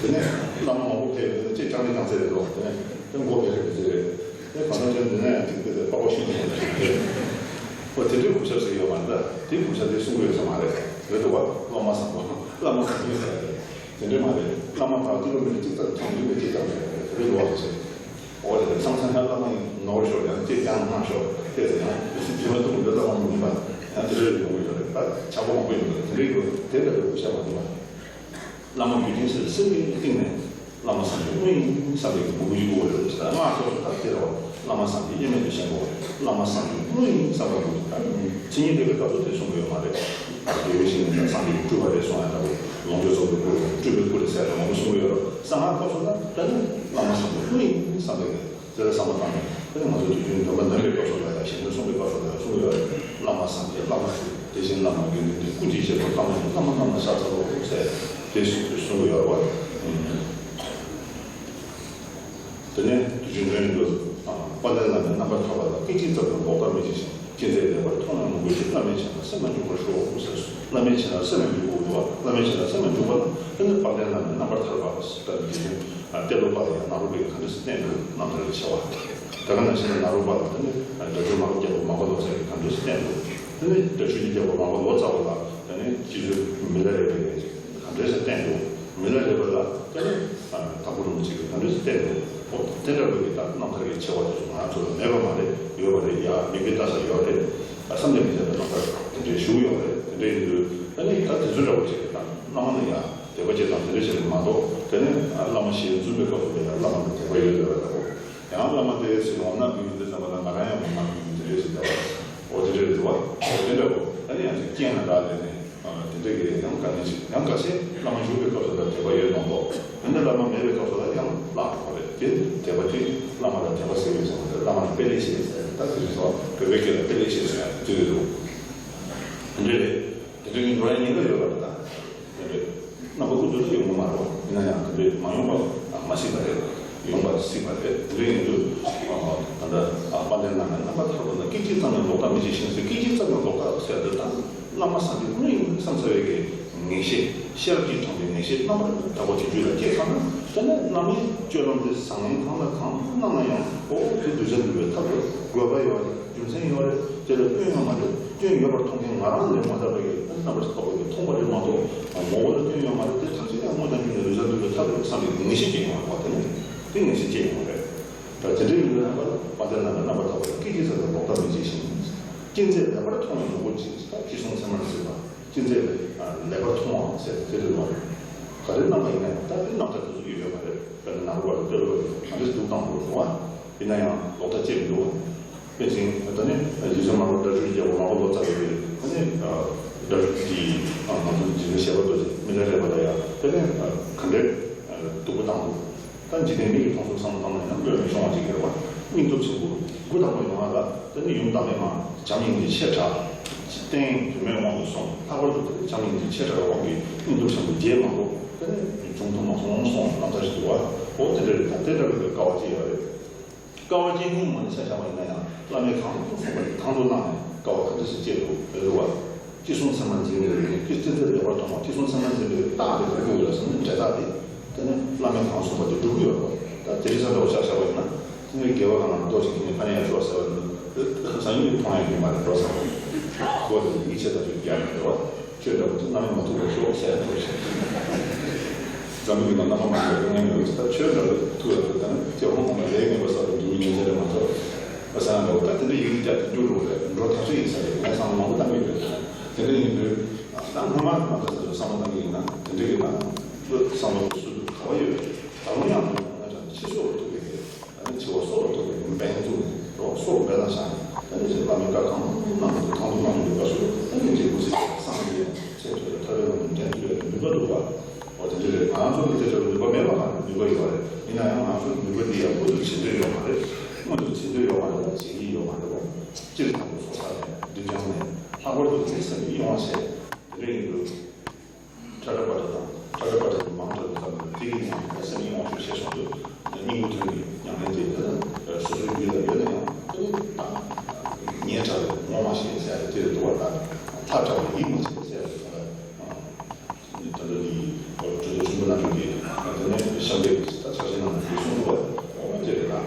དེ་ནས་བླ་མ་མང་པོ་ཕེབས་ཡོང་དུས་ལྕེ་བརྐྱངས་ནས་བརྐྱངས་ཚད་རེད་དོ། དེ་ནས་དེ་མགོ་ཕེབས་རེད་ཟེར་རེད། དེ་གང་ལྟར་ཁྱོད་འདི་ནས་ཅིག་དེ་ཚེ་པགས་པ་ཤུགས་ཀྱིས་ཡོང་གི་རེད། ཨོ་དེ་འདྲའི་གུས་ཞབས་ཟེར་གྱི་ཡོད་མ་རེད། ད་དེ་གུས་ཞབས་དེ་གསུང་གི་ཡོད་ས་མ་རེད། རེད་འདུག་བ། སློབ་མ་བཟང་པོ། བླ་མ་བཟང་པོ་ཟེར་ཡ་རེད། དེ་འདྲ་མ་རེད། བླ་མ་དང་ཀི་ལོ་མི་ཊར་གཅིག་ཙམ་ཐག་མཐུན་པའི་ཅིག་ཙམ་རེད། དེ་འདྲ་འདུག་བ་ཟེར། ཨོ་དེ་རེད། མཚམས་མཚམས་ཡང་བླ་མ་ཡིན་ནོར་ཤོར་ཡང་ཅིག་ཡང་སྔ་ཤོར་དེ་ཚོ་ཡང་དེ་མ་ཐུག་འདི་བླ་མ་མི་ཡིན་པ་ཡང་དེ་འདྲ་ཡོང་གི་ཡོད་རེད། ད་ཆག་སྒོ་མང་པོ་ཡོང་གི་རེད། དེ་འདྲ་ཡོད་རེད། དེ་འདྲ་ཡོད་གུས་ཞབས་མ་ཡིན་པ། བླ་མ་རྒྱུད་ལྡན་ཟེར་སེམས་ཀྱི་གཏིང་ནས་བླ་མ་བཟང་པོ་དངོས་ཡིན་བསམ་པའི་མོས་གུས་ཡོད་དགོས་རེད་ཟེར། སྔགས་སོགས་སུ་ད་དེ་རེད་བ། བླ་མ་བཟང་པོ་དབྱེར་མེད་དུ་ཤེས་དགོས་རེད། བླ་མ་བཟང་པོ་དངོས་ཡིན་བསམ་པ་དགོས་རེད། ད་མཚན་ཉིད་འདས་པའི་སྐབས་སུ་དེ་གསུང་གི་ཡོད་མ་རེད། དགེ་བའི་བཤེས་གཉེན་དང་བཟང་པོའི་སྤྲུལ་པ་རེད་གསུང་ཡ་འདྲ་བོ། ལོངས་སྤྱོད་རྫོགས་པའི་སྐུ་རེད། སྤྲུལ་པའི་སྐུ་རེད་ཟེར་ཡ་མང་པོ་གསུང་གི་ཡོད་རེད། གསང་སྔགས་སྐབས་སུ་ད་ད་ནི་བླ་མ་བཟང་པོ་དངོས་ཡིན་བསམ་པའི་དེ་ལ་བསམ་བློ་བཏང་ནས། དེ་ནི་ང་ཚོ་དུས་རྒྱུན་སྡོམ་པ་འདོན་པའི་སྐབས་སུ་ལ་ཡང་། ཞལ་འདོན་གསུང་བའི་སྐབས་སུ་ལ་ཡང་གསུང་གི་ཡོད་རེད། བླ་མ་བཟང་པོ། བླ་མ་ཞུ། དེ་བཞིན་བླ་མ་དགེ་འདུན་འདི་ཀུན་གྱི་རྗེས་སུ་བཏང་ནས། བླ་མ་རྣམས་ལ་ཕྱག་འཚལ་ལོ་ཟེར་དེ་གསུང་གི་ཡོད་རེད་བ། དེ་ནས་དུས་རྒྱུན་འདོན་ཡོད། དཔལ་ལྡན་བླ་མའི་རྣམ་པར་ཐར་པ་ལ། སྐད་ཅིག་ཙམ་ཡང་ལོག་ལྟ་མི་བྱེད་ཅིང་། ཅི་མཛད་ལེགས་པར་མཐོང་ཡང་མོས་གུས་ཤིང་། བླ་མའི་བྱིན་རླབས་སེམས་ལ་འཇུག་པར་ཤོག་ཟེར། བླ་མའི་བྱིན་རླབས་སེམས་ལ་འཇུག་དགོས་འདུག་བ། བླ་མའི་བྱིན་རླབས་སེམས་ལ་འཇུག་པ་ལ་དེ་ནི་དཔལ་ལྡན་བླ་མའི་རྣམ་པར་ཐར་པ་ཟེར། ད་འདི་ནི་ཏེ་ལོ་པ་ལ་ཡང་ནཱ་རོ་པས་ག་འདྲ་སེ་བསྟན་འདུག་རྣམ་ཐར་གྱི་ཆེ་བ། དེ་ག་ནང་བཞིན་ནཱ་རོ་པ་ལ་དེ་ནི་སྒྲ་སྒྱུར་མ་ལོ་རྒྱལ་པོ་མ་པ་ལོ་ཙཱ་གིས་ག་འདྲ་སེ་བསྟན་འདུག་དེ་ནི་སྒྲ་སྒྱུར་གྱི་རྒྱལ་པོ་མ་པ་ལོ་ཙཱ་བ་ལ་དེ་ནི་སྤྱི་ཚོགས་མི་ལ་རས་པས་ག་འདྲ་སེ་བསྟན་འདུག་མི་ལ་རས་པ་ལ་དེ་ནི་དྭགས་པོ་རིན་པོ་ཆེ་གིས་ག་འདྲ་སེ་བསྟན་འདུག་འོ་དེ་འདྲ་བོ་གི་ད་རྣམ་ཐར་གྱི་ཆེ་བ་དེ་ཚོ་ང་ཚོ་ལ་མེད་པ་མ་རེད། ཡོད་པ་རེད། ཡ་མི་འདི་ལྟ་ས་ཡོད་རེད། ཨ་བསམ་གཏན་མི་བྱ་བའི་རྣམ་ཐར་དེ་འདྲའི་བཞུགས་ཡོད་རེད། དེ་འདྲ་ཡིན་དུས་ད་ནི་ད་དེ་ཚོ་འདྲ་བོ་ཅིག་ད་སྣང་བ་ན་ཡ་དད་པ་ཅིག་དང་དེ་འདྲ་ཞིག་རེད་མ་གཏོགས། དེ་ནི་ཨ་བླ་མ་ཞལ་འཛུམ་པའི་སྐབས་སུ་ལ་ཡ་བླ་མ་ལ་དད་པ་ཡོད་ཟེར་བ་འདྲ་བོ། ཡང་བླ་མ་དེ་ཟེར་འོང་ན་མི་ཡིན་དུས་ཙམ་པ་ལ་ང་རང་ཡང་འོང་ན་མི་ཡིན་དེ་འདྲ་ཞིག་བསྡད་པ། འོ་དེ་འདྲ་རེད་འདུག་བ། འོ་དེ་འདྲ་བོ་ད་ནི་ཡང་ཅིག་རྐྱེན་ལ་བདག་ལས་ནས། དེ་འདྲ་གི་ཡང་དཀའ་ངལ་ཞིག་ཡང་འགའ་ཤས་བླ་མ་བཞུགས་པའི་སྐབས་སུ་ལ་དད་པ་ཡོད་མ་གཏོགས། འོན་ཏེ་བླ་མ་མེད་པའི་སྐབས་སུ་ལ་ཡང་བརླག་འགྲོ་བ་རེད། དེ་དད་པ་དེ་བླ་མ་ལ་དད་པ་ཟེར་བའི་ཚོགས་དེ་བླ་མ་ལ་དཔེ་ལེགས་བཤད་ཟེར། ད་ཟེར་བའི་ཚོགས་བོད་པའི་སྐད་ལ་དཔེ་ལེགས་བཤད་ཟེར་ཡང་དེ་རེད་འདུག་དེ་འདྲ་རེད། དེ་འདྲ་གི་འགྲོ་ཡ་ཉེན་ཁ་ཡོད་པ་རེད། ད་དེ་འདྲ་རྣམ་པ་ཀུན་ཏུ་ལ་ཡོང་གི་མ་རེད་བ། ཡིན་ན་ཡང་དེ་འདྲ་མ་ཡོང་པ་མ་སྲིད་པ་རེད། ཡོང་པ་སྲིད་པ་རེད། དེ་འདྲ་ཡིན་དུས་ད་ལྟ་དཔལ་ལྡན་བླ་མའི་རྣམ་པར་ཐར་པ་ལ་སྐད་ཅིག་ཙམ་ཡང་ལོག་ལྟ་མི་བྱེད་ཅིང་ཟེར། སྐད་ཅིག་ཙམ་ཡང་ལོག་ལྟ་ཟེར་དེ་ད་བླ་མ་བསམ་པའི་དངོས་ཡིན་བསམ་ཚར་བའི་གི་ངེས་ཤེས། ཤེས་རབ་ཀྱིས་དྲངས་པའི་ངེས་ཤེས་རྣམ་པར་དག་པ་དེ་རྒྱུད་ལ་སྐྱེས་ཚར་ན། དེ་ནས་བླ་མའི་སྤྱོད་ལམ་དེ་བཟང་ངན་གང་དང་གང་གནང་ན་ཡང་། འོ་དེ་གདུལ་བྱ་འདུལ་བའི་ཐབས་ལ་དགོས་པ་ཡོད་རེད། རྒྱུ་མཚན་ཡོད་རེད། དེ་ལ་སྐྱོན་ཡོད་མ་རེད། སྐྱོན་ཡོད་པར་མཐོང་མཁན་ང་རང་ལས་མ་འདས་པ་ཡོད། རྣམ་པར་དག་པ་ཡོད་མཐོང་བ་རེད་མ་གཏོགས། ངོ་བོ་ལ་སྐྱོན་ཡོད་མ་རེད། དེ་ཐམས་ཅད་ཡང་དངོས་དང་བརྒྱུད་ནས་གདུལ་བྱ་འདུལ་བའི་ཐབས་རེད་བསམ་པའི་ངེས་ཤེས་སྐྱེ་ཡོང་བ་དེ་ནི་དེ་ངེས་ཤེས་སྐྱེ་ཡོང་བ་རེད། ད་དེ་འདྲ་ཡིན་དུས་རྣམ་པ་དཔལ་ལྡན་བླ་མའི་རྣམ་པར་དག་པ་ལ་སྐད་ཅིག་ཙམ་ཡང་ལོག་ལྟ་མི་བྱེད་ཅིང་། ཅི་མཛད་ལེགས་པར་མཐོང་ཡང་མོས་གུས་ཅིང་། ད་ཅི་གསུང་ཚད་མར་འཛིན་པ། ཅི་མཛད་ལེགས་པར་མཐོང་བ་ཟེར་དེ་རེད་བ། ག་རེ་གནང་བ་ཡིན་ན་ཡང་ད་དེ་རྣམ་ཐར་དེ་ཚོ་ཡོད་ཡོད་མ་རེད། དཔེར་ན་ནཱ་རོ་པ་དང་ཏེ་ལོ་པ་ག་འདྲ་སྡུག་བཏང་འདུག་རེད་བ། ཡིན་ན་ཡང་ལོག་ལྟ་སྐྱེས་མི་འདུག་བ། དཔེ་ཅིང་ད་ནི་རྗེ་བཙུན་མ་ལོ་སྒྲ་སྒྱུར་རྒྱལ་པོ་མ་པ་ལོ་ཙཱ་བའི་ད་ནི་སྒྲ་སྒྱུར་གྱི་ང་ཚོ་རྗེ་བཙུན་བཞད་པ་རྡོ་རྗེ་མི་ལ་རས་པ་ལ་ཡང་དེ་ནི་ག་འདྲའི་སྡུག་པོ་བཏང་འདུག་ད་འཇིག་རྟེན་མི་ཡི་ཕུང་སོགས་བསམ་བློ་བཏང་ན་ཡང་བློས་མི་ཤོང་བ་ཅིག་ཡོད་པ། སྙིང་སྟོབས་ཆེན་པོ་འགོ་དང་པོ་ཡོང་བ་ལ་དེ་ནི་ཡུམ་བདག་མེད་མ་བྱམས་སྙིང་རྗེ་ཆེ་དྲགས། རྟེན་བུད་མེད་དབང་དུ་སོང་། ལྷག་པར་དུ་དེ་ནི་བྱམས་སྙིང་རྗེ་ཆེ་དྲགས་པའི་དབང་གིས་སྙིང་སྟོབས་ཆེན་པོ་རྒྱས་མ་གཏོགས་དེ་ནི་འབྱུང་ཐུབ་མ་སོང་གསུངས་རྣམ་ཐར་ཞིག་འདུག་བ། འོ་དེ་འདྲ་རེད། ད་དེ་འདྲ་བའི་དཀའ་བ་ཅི་ཡོད་རེད། དཀའ་བ་སྤྱད་སྙིང་མ་ནི་ཆ་བཞག་པ་ཡིན་ན་ཡང་བླ་མས་གང་དུ་གསུངས་པ་དེ་དང་དུ་བླངས་ནས་དཀའ་བ་ག་འདྲ་ཞིག་སྤྱད་འདུག་རེད་བ། ཅི་གསུང་ཚད་མར་འཛིན་པའི་རིགས་ནི། ཅི་མཛད་ལེགས་པར་མཐོང་བ། ཅི་གསུང་ཚད་མར་འཛིན་པའི་རྟགས་དེ་ག་རེ་ཡོད་ལ་ཟེར་ན་འབྲས་རྟགས་དེ། དེ་ནི་བླ་མས་གང་གསུངས་པ་དེ་སྒྲུབ་ཀྱི་ཡོད་རེད་བ། ད་དེ་རིང་སང་འདྲ་བོ་ཆ་བཞག་པ་ཡིན་ན་དེ་ནི་དགེ་བ་གང་ལ་ལྟོས་ཤིག་དེ་ནི་ཕ་ནས་ཡར་ཤོག་ཟེར་བ་དེ་ནི་སང་ཉིན་མཐོང་ཡ་ཡོད་མ་རེད་འགྲོ་ཟེར་བ། ཁོ་དེ་ཡིད་ཆེས་ད་ཆོས་རྒྱག་ཡོད་རེད་བ། ཆོས་འདྲ་པོ་དེ་བླ་མས་མ་ཐུབ་པར་ཤོག་ཟེར་ཡང་ཐུབ་ཤག་འཛམ་བུ་གླིང་ལ་བླ་མ་མང་པོ་ཡོད་ངེས་མེད་པ་ཅིག་ད་ཆོས་འདྲ་པོ་ཐུབ་ཡག་ཐུབ་ད་ནི་སྐྱེ་བོ་ངོ་མ་ལས་ངེས་པ་བསགས་པའི་འདུལ་བའི་ཉེན་ཚད་རེད་མ་གཏོགས། བ་ས་ན་འདྲ་པོ་ད་དེ་འདྲ་ཡིག་རྒྱ་དེ་འགྱུར་འགྲོ་རེད་འགྲོ་ཐག་ཆོད་ཡིན་ས་རེད། ངས་བསམ་བློ་མང་པོ་བཏང་གི་ཡོད་རེད། དེ་འདྲ་ཡིན་དུས་ད་སྔོན་མ་ང་ཚོ་དེ་ཚོ་བསམ་བློ་བཏང་གི་ཡིན་ན་དེ་འདྲ་ཡིན་ན་བསམ་བློ་སུ་ག་བ་ཡོད་རེད། ད་རུང་ཡང་ང་ཚོ་ཕྱི་སོགས་ལ་ཐུག་གི་རེད། ད་ནི་འཆི་བ་སྲོག་ལ་ཐུག་པའི་འབེན་བཙུགས་ནས་རོགས་སྲོག་འབེན་ལ་བཞག་ནས་ད་ནི་བླ་མའི་བཀའ་གང་གནང་གང་དུ་གནང་དུ་གནང་དུ་ཡོད་པ་སོགས་ད་ནི་འབྲས་བུ་སྲིད་པའི་སངས་རྒྱས་ཚེ་ཐོས་ལ་ཐར་པའི་ལམ་དུ་འདྲེན་ཐུབ་པའི་ནུས་པ་འདུག་པ། འོ་དེ་འདྲ་རེད། ང་ཚོ་གི་དེ་ལྟར་ནུས་པ་མེད་པ་གང་ནུས་པ་ཡོད་པ་རེད། ཡིན་ན་ཡང་ང་ཚོ་ནུས་པ་འདི་ཡང་མངོན་དུ་བྱེད་འདོད་ཡོད་མ་རེད། མངོན་དུ་བྱེད་འདོད་ཡོད་མ་རེད་པ། བྱེད་ཀྱི་ཡོད་མ་རེད་པ། སྤྱིར་བཏང་དུ་ཚོགས་བསགས་ནས་སྒྲིབ་སྦྱངས་ནས་ལྷག་པར་དུ་དེ་སེམས་ཀྱི་གཡེང་བ་བྱས་དེ་འདྲ་ཡིན་དུས། ཁྲ་ཁྲ་པ་ཏྲ་དང་ཁྲ་ཁྲ་པ་ཏྲ་དེ་མང་དྲགས་པའི་སྐབས་ལ་དེ་གི་ཉམས་ལེན་སེམས་ཡོངས་སུ་ཤེས་སོང་དུས་སྙིང་པོ་དོན་གྱི་ཉམས་ལེན་དེ་དེ་ལ་སོ་སོའི་རྒྱུད་ལ་ཡོད་ན་ཡང་དེ་ནི་ད་ཉེ་དྲགས་ངོ་མ་ཤེས་ཟེར་ཡ་དེ་དེ་རེད་འདུག་བ། ད་ཐག་དྲགས་པའི་ཡིད་མ་ཆེས་ཟེར་ཡ་དེ་ད་ད་ལྟ་དེ་གྲུབ་ཐོབ་ཆེན་པོ་རྣམ་གྲོལ་གྱི་དེ་ནས་ཤམ་བྷས་ཀྱི་ད་ཕྱག་ཆེན་རྣམས་ཀྱིས་གསུངས་འདུག་བ། འོ་དེ་རེད་ད།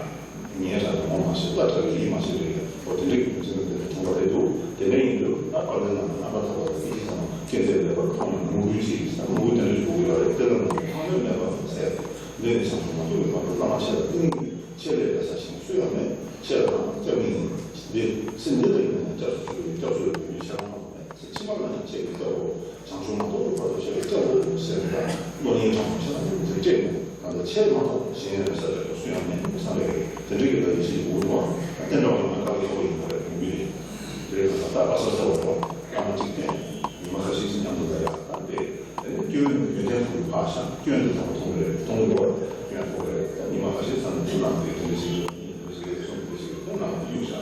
ཉེ་དྲགས་ངོ་མ་ཤེས། ལྷག་དྲགས་ཡིད་མ་ཆེས་པའི་འོ་དེ་འདྲའི་རྒྱུ་མཚན་གྱིས་དེ་འདྲ་བྱུང་བ་རེད་འདུག་དེ་འདྲ་ཡིན་དུས་ད་དཔལ་ལྡན་ལ་རྣམ་པར་ཐར་པ་ལ་ཡིད་ཆེས་ཙམ་ཅི་མཛད་ལེགས་པར་མཐོང་ཡང་མོས་གུས་ཅིག་ད་མོས་གུས་དེ་འདྲ་ཞུ་གི་ཡོད་རེད། དེ་ལ་མོས་གུས་ཕངས་སྨྱོན་མེད་པར་ཟེར། འདི་ནི་བྱང་ཆུབ་མ་ཐོབ་པའི་བར་དུ་བླ་མ་ཆེ་ལ་བསྟེན་ནི་ཆེ་ལས་ལས་ས་ཞིང་སུ་ཡང་མེད། ཆེ་ལ་དང་སྐྱབས་ངེས་ཡིན། འདི་སེམས་འདི་ལ་ཡིན་ན་ཡང་སྐྱབས་སུ་མཆི་བའི་སྐྱབས་སུ་ལ་འདུག་ཡུལ་ཆེ་རང་མ་མེད། ཕྱི་མ་ལ་ཡང་ཆེ་བའི་སྐྱབས་འོ། བྱང་ཆུབ་མ་ཐོབ་པའི་བར་དུ་ཆེ་བའི་སྐྱབས་འོ་ཟེར་བ་དང་བློ་ངན་གྲངས་མང་ཆེ་ན་མི་དེ་སྤྲད་དགོས། ད་ལྟ་ཆེ་མ་ཐོབ་གཞན་ཡང་ས་ཆ་དུ་སུ་ཡང་མེད་བསམ་པའི་དེ་འདྲའི་གི་ལ་ཡིད་ཆེས་ཡོང་གི་འདུག་བ། ད་དེ་འདྲ་བ་ཡིན་ན་དཀའ་ལས་ཁག་པོ་ཡིན་པ་རེད་མི་འདུག་དེ་རེད། ད་ལྟ་ཨ་ས་ས་བ་བ་བླ་མ་གཅིག་བསྟེན། ཉི་མ་ཁ་ཤས་ཤིག་མཉམ་དུ་ལ་ཡག་ད་དེ་དེ་ནི་སྐྱོན་ཡོན་ཏན་དུ་བག་ཤ་སྐྱོན་དུ་དང་མཐོང་རེད་མཐོང་རེད་བ། སྐྱོན་ཐོབ་རེད། ད་ཉི་མ་ཁ་ཤས་ཙམ་དུ་ལངས་ཏེ་དེ་འདྲ་ཞིག་རེད་དེ་འདྲ་ཞིག་རེད་གསུངས་དེ་ཞིག་རེད་ད་ལངས་ཏེ་ཡོང་ཤག་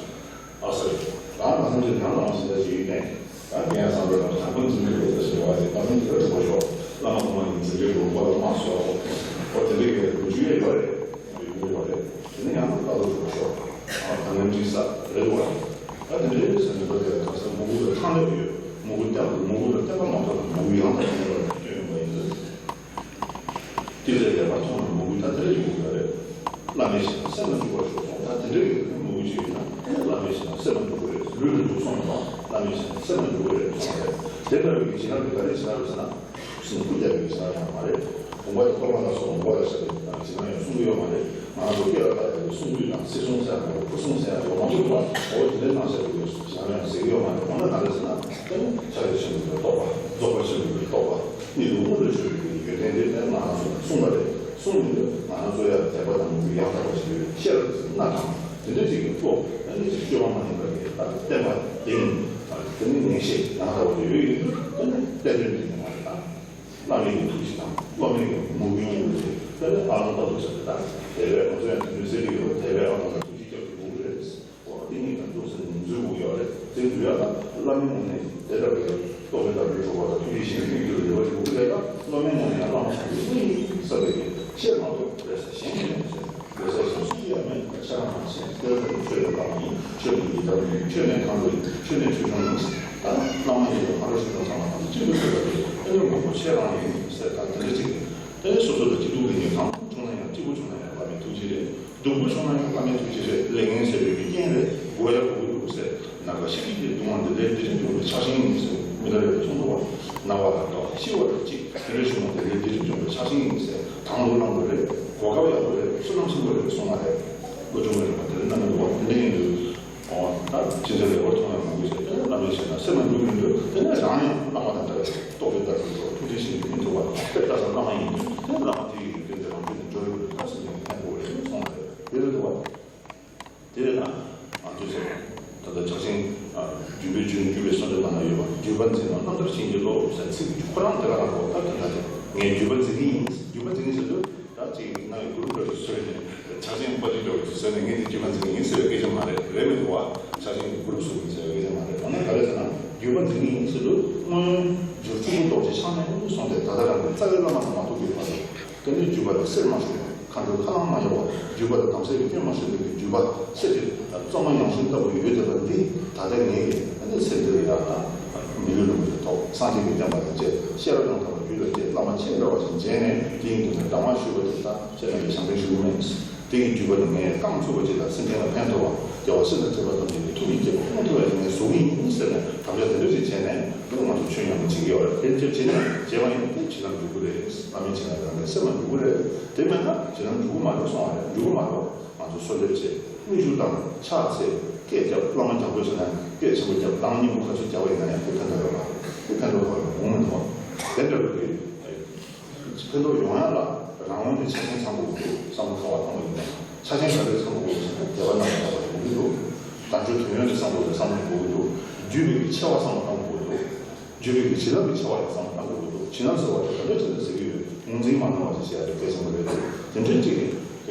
ཨ་ས་རེད། ད་ང་ཚང་གི་ནང་ལ་ཞིག་ལ་ཞིག་ཡིན་ནས་ད་རྒན་ཡང་བསམ་པའི་ནང་དང་པོ་འཛིན་གྱི་རེད་ཟེར་བ་རེད། ད་ཚང་གི་རེད་གོ་ཤོག་བླ་མ་གོང་མ་ཡིན་འཛིན་གྱི་རེད་གོ་ལ་མ་སོགས་འོ་དེ་འདྲའི་གི་ལོ་རྒྱུས་ཡོད་རེད། ཡོད་རེད། དེ་ནི་ཡང་ན་ད་ལོ་གོ་ཤོག་ཅི་ཟེར་ལེགས་པར་མཐོང་བའི་མོས་གུས་ད་དེ་འདྲ་ཡོང་གི་རེད། བླ་མའི་ཞལ་ན་སེམས་ལ་འཇུག་པར་ཤོག་གསུངས། ད་དེ་འདྲ་ཡོད་པའི་མོས་གུས་ཅིག་ཡོད་ན་བླ་མའི་ཞལ་ན་སེམས་ལ་འཇུག་གི་རེད། ལུས་ལ་འཇུག་སོང་མ་གཏོགས་བླ་མའི་ཞལ་ན་སེམས་ལ་འཇུག་གི་རེད་གསུངས་པ་རེད། དེ་ལྟ་བུའི་བྱིན་རླབས་ཀྱིས་ག་རེ་བྱིན་རླབས་ཟེར་ན། སེམས་ཀུན་རྒྱལ་བའི་བྱིན་རླབས་ཡང་མ་རེད། བུམ་པ་དང་གཏོར་མ་ལ་སོགས་པ་ལ་བཞག་པའི་བྱིན་རླབས་ཡང་གསུང་གི་ཡོད་མ་རེད། ང་རང་ཚོ་སྐད་ལ་བཏགས་ཡོད་པའི་གསུང་རྒྱུན་དང་སྲིད་གསུང་ཟེར་ཡང་ཡོད། སྐུ་གསུང་ཟེར་ཡང་ཡོད། མང་ཆེ་བ་འོ་དེ་འདྲའི་ནང་བཞག་པའི་བྱིན་རླབས་ཡང་ཟེར་གྱི་ཡོད་མ་རེད། འོ་ན་ག་རེ་ཟེར་ན་དེ་ནི་ཕྱག་རྒྱ་ཆེན་པོའི་རྟོགས་པ། རྫོགས་པ་ཆེན་པོའི་རྟོགས་པ། གཉིད་ལས་དངོས་སུ་བྱོན་པའི་ཡོན་ཏན་དེ་ནི་ང་རང་ཚོ་ལ་གསུངས་པ་རེད། གསུངས་ཡོད། ང་རང་ཚོ་ཡང་དད་པ་དང་མོས་གུས་ཡང་དག་པ་ཞིག་ཡོད། ཤེས་རབ་ཀྱི་སྣ་དང་དེ་འདྲ་ཅིག་གི་སློབ་དེ་ནི་ཅིག་སྤྱོད་པ་མ་ཡིན་པ་གི་ད་བསྟན་པ་དེ་ཡིན། དེ་ནི་ངེས་ཤེས་ཡང་དག་པ་ཅིག་ཡོད་ཡིན་དུས་དེ་ནི་བསྟན་དོན་དེ་ཡིན་པ་རེད། ད་བླ་མའི་གི་ཐུགས་རྗེ་དང་བླ་མའི་གི་མོས་གུས་ཡོང་གི་རེད། དེ་ནི་ཨ་ལོང་ལྟ་བུ་ཟེར་ཏེ་ད་དེ་བས་ང་ཚོ་ཡང་དེ་འདྲ་ཟེར་གྱི་ཡོད། དེ་བས་ཨ་ལོང་ལ་ཐུགས་རྗེ་སྐྱབས་ཀྱི་དགོས་ཀྱི་རེད། འོ་དེ་གཉིས་ཀ་འདུག་ཟེར་ནས་འཛུལ་དགོས་ཡོད་རེད། དེ་འཛུལ་ཡག་ལ་བླ་མའི་ངོས་ནས་དེ་ལྟ་བུའི་རྟོགས་པའི་ལྟ་བུའི་གྲུབ་པ་དང་ཐུགས་རྗེ་ཆེན་པོའི་དཀྱིལ་དུ་ལེགས་པར་ཞུགས་ཀྱི་རེད། ད་བླ་མའི་ངོས་ནས་ཡང་བླ་མ་ཆེན་པོའི་དངོས་ཡིན་བསམ་པའི་གི་ཤེས་མ་གཏོགས་རེ་ས་གཞན་མེད་ཟེར། རེ་ས་གཞན་སུ་ཡང་མེད། ཁྱེད་རང་མ་ཤེས། ཁྱེད་རང་ཆོས་ལ་བླ་མ་ཡིན། ཆོས་ལ་ཡི་དམ་ཡིན། ཆོས་ནས་གང་དུ་ཡིན། ཆོས་ནས་ཆོས་སྐྱོང་ཡིན། ད་བླ་མ་ཡིན་ལ་ཕ་རོལ་ཕྱིན་དང་ཚང་མ་དང་གཅིག་ཏུ་ཐུབ་པ་རེད། ཨེ་ནི་མང་པོ་ཁྱེད་རང་ཡིན་ཟེར། ད་དེ་འདྲ་ཅིག་ཨེ་ནི་སོ་སོ་དང་སྐྱིད་སྡུག་གི་ཉེ་གང་བྱུང་ན་ཡང་སྐྱིད་པོ་བྱུང་ན་ཡང་བླ་མའི་ཐུགས་རྗེ་རེད། སྡུག་པོ་བྱུང་ན་ཡང་བླ་མའི་ཐུགས་རྗེ་རེད། ལས་ངན་ཟེར་བའི་རྐྱེན་རེད། དགོས་ཡ་དགོས་ཀྱི་འདུག་ཟེར། ནམ་མཁའ་ཤི་ཤི་ཅིག་གདུང་བ་འདི་ལས་འདི་རིགས་འབྱུང་བའི་ཆགས་ཞེན་ཡིན་ཟེར། མི་ལ་རས་པས་གསུངས་འདུག་བ། ན་བ་དང་འདྲ་བ་ཤི་བ་དང་གཅིག་དེ་འདྲ་བྱུང་བ་དེ་ལས་འདི་རིགས་འབྱུང་བའི་ཆགས་ཞེན་ཡིན་ཟེར། དང་དུ་བླང་དགོས་རེད། གོ་སྐབས་ཡག་པོ་རེད། བསོད་ནམས་ཆེན་པོ་རེད་གསུངས་པ་རེད། བློ་ཆུང་བའི་རིག་པ་དེ་ལས་རྣམ་པའི་འོག་དེ་འདྲ་ཡིན་དུས། ཨོ། ད་ཅི་འདྲ་ལེགས་པར་མཐོང་བའི་མོས་གུས་ཟེར། དེ་ནས་བླ་མའི་ཞལ་ན་སེམས་ལ་འཇུག་ཡིན་དུས། དེ་ནས་རང་ཡང་བླ་མ་དང་འདྲ་བའི་རྟོགས་པའི་ལྟ་བུའི་ཐོག་ཐུགས་རྗེ་ཆེན་པོའི་སྙིང་ཐུབ་པ་དཔེ་ལྟ་ས་བླ་མ་ཡིན་དུས། དེ་བླ་མ་དེ་ཡི་ཡོན་ཏན་དེ་རང་རྒྱུད་ནས་འཇོག་ཡོང་དུས་ཐོག་སེམས་ལ་ཕན་དགོས་རེད་གསུངས་པ་རེད། དེ་རེད་འདུག་བ། དེ་རེད་ན། ང་ཚོས་ཟེར། ད་ལྟ་ཕྱག་ཆེན། བརྒྱུད་པའི་བརྒྱུད་བརྒྱུད་པའི་གསུང་འདི་ནང་ན་ཡོད་པ། བརྒྱུད་པ་འཛིན་ལ་རྣམ་ཐར་བྱིན་གྱིས་རློབས་ཟེར་ཚིག་ཁོ་རང་དེ་ག་རང་གོ། ད་དེ་འདྲ་དེ་ངས་བརྒྱུད་པ་འཛིན་གྱི་ཡིན། བརྒྱུད་པ་འཛིན་གྱི་ཟེར་དུས་ད་ཅིག་ང་ཡི་གུ་རུབ་འདྲ་ཞིག་བཟོས་ནས་ཕྱག་ཆེན་དཔལ་ཆེན་འདྲ་བོ་ཞིག་བཟོས་ནས་ངས་འདི་བརྒྱུད་པ་འཛིན་གྱི་ཡིན་ཟེར་བའི་སྐད་ཆ་མ་རེད། རེད་མི་འདུག་བ། ཕྱག་ཆེན་གྱི་གུ་རུབ་བཟོ་གི་ཡིན་ཟེར་བའི་སྐད་ཆ་མ་རེད། འོ་ན་ག་རེ་ཟེར་ན་བརྒྱུད་པ་འཛིན་གྱི་ཡིན་ཟེར་དུས་སྔོན་འགྱུར་གཅིག་པུ་ལྡོག་ཅིང་ཆགས་མེད་སྔོན་དུ་སོང་སྟེ་ད་ལྟ་རང་གི་རྩ་བའི་བླ་མ་དང་མ་ཐུག་པའི་བར་དུ། དེ་ནས་བརྒྱུད་པ་དེ་སེལ་མ་ཆོག་པ། མཁའ་འགྲོའི་ཁ་རླངས་མ་ཡལ་བ། བརྒྱུད་པ་དང་དམ་སེལ་གྱི་སྐྱོན་མ་ཤོར་བའི་བརྒྱུད་པ་སེལ་ཏེ་གཙང་མ་ཡང་ཞིང་ལྟ་བུ་ཡོད་བསྡད་པ་འདི་ད་ལྟ་ངེད་ཀྱིས་ཨ་ནི་ཚེ་འདིར་ཡང་དང་མི་ལུས་ལོངས་སྤྱོད་ཐོག་སངས་རྒྱས་ཀྱི་བསྟན་པ་དང་བཅས་ཤེས་རབ་ཡང་དག་པ་རྒྱུད་ལ་སྐྱེས། བླ་མ་ཁྱེད་འདྲ་བ་ཞིག་མཇལ་ནས་དེ་ཡིན་དུས་ནས་གདམས་ངག་ཞུས་པ་དེ་དག་ཁྱེད་རང་གིས་བྱམས་སྐྱོང་ཞུ་གི་མེད། དེ་ཡི་བརྒྱུད་པ་དེ་ངས་རྐང་ཚུགས་པ་ཅིག་དང་སེམས་ཅན་ལ་ཕན་ཐོགས་པ། རྒྱལ་བ་སྲས་དང་བཅས་པ་ཐམས་ཅད་ཀྱི་ཐུགས་ཀྱི་དཀྱིལ་འཁོར་སྐོང་ཐུབ་པ་ཞིག་ངས་བཟོ་གི་ཡིན་ཟེར་ནས་དམ་བཅའ་དེ་འདྲ་ཞིག་བྱས་ནས་ང་ཚོ་ཆོས་ཉམས་པོ་བྱེད་ཀྱི་ཡོད་རེད། དེ་བྱས་བྱས་ནས་བྱས་པ་ཡིན་ན་དེ་བྱིན་རླབས་འཇུག་གི་རེད། བླ་མའི་བྱིན་རླབས་རང་གི་སེམས་ལ་འཇུག་གི་རེད། དེ་མེད་ན་བྱིན་རླབས་འཇུག་གི་མ་རེད་གསུང་བ་རེད། འཇུག་གི་མ་རེད། ང་ཚོ་གསོལ་འདེབས་བྱེད། དངོས་ཤུགས་བཏང་། ཕྱག་འཚལ། སྐད་རྒྱབ། བླ་མ་རྒྱབ་སྐྱོར་བྱེད་ན་སྐད་ཆེན་པོ་རྒྱབ། གདངས་སྙན་པོ་ག་ཚོད་རྒྱབ་པ་ཡིན་ན་ཡང་དེ་ཕན་ཐོགས་ཡོད་མ་རེད། དེ་ཕན་ཐོགས་ཡོད་མ་རེད། དེ་འདྲ་བའི་ཕན་ཐོགས་ཡོང་ཡ་ལ་རང་དབང་གི་ཆ་རྐྱེན་ཚང་དགོས་ཀྱི་འདུག་བསམ་བློ་ག་པར་གཏོང་དགོས་ཀྱི་འདུག་ཆ་རྐྱེན་ག་རེ་ཚང་དགོས་ཀྱི་འདུག་ཟེར་ན་དད་པ་རྣམ་པར་དག་པ་ཡོང་གི་འདུག་དལ་འབྱོར་དོན་ཡོད་དེ་བསམ་བློ་དེ་བསམ་བློ་དགོས་ཀྱི་འདུག་བརྒྱུད་པའི་གི་ཆེ་བ་བསམ་བློ་གཏོང་དགོས་ཀྱི་འདུག་བརྒྱུད་པའི་གི་བྱིན་རླབས་ཀྱི་ཆེ་བ་ཡང་བསམ་བློ་གཏོང་དགོས་ཀྱི་འདུག་བྱིན་རླབས་ཟེར་བ་དེ་ག་འདྲ་བྱས་ནས་ཟེར་གྱི་ཡོད། ངོས་འཛིན་མ་གནང་བ་ཞིག་བྱེད་ཡ་དེ་གལ་ཆེན་པོ་རེད་འདུག་དེ་འདྲའི་གཅིག་གི་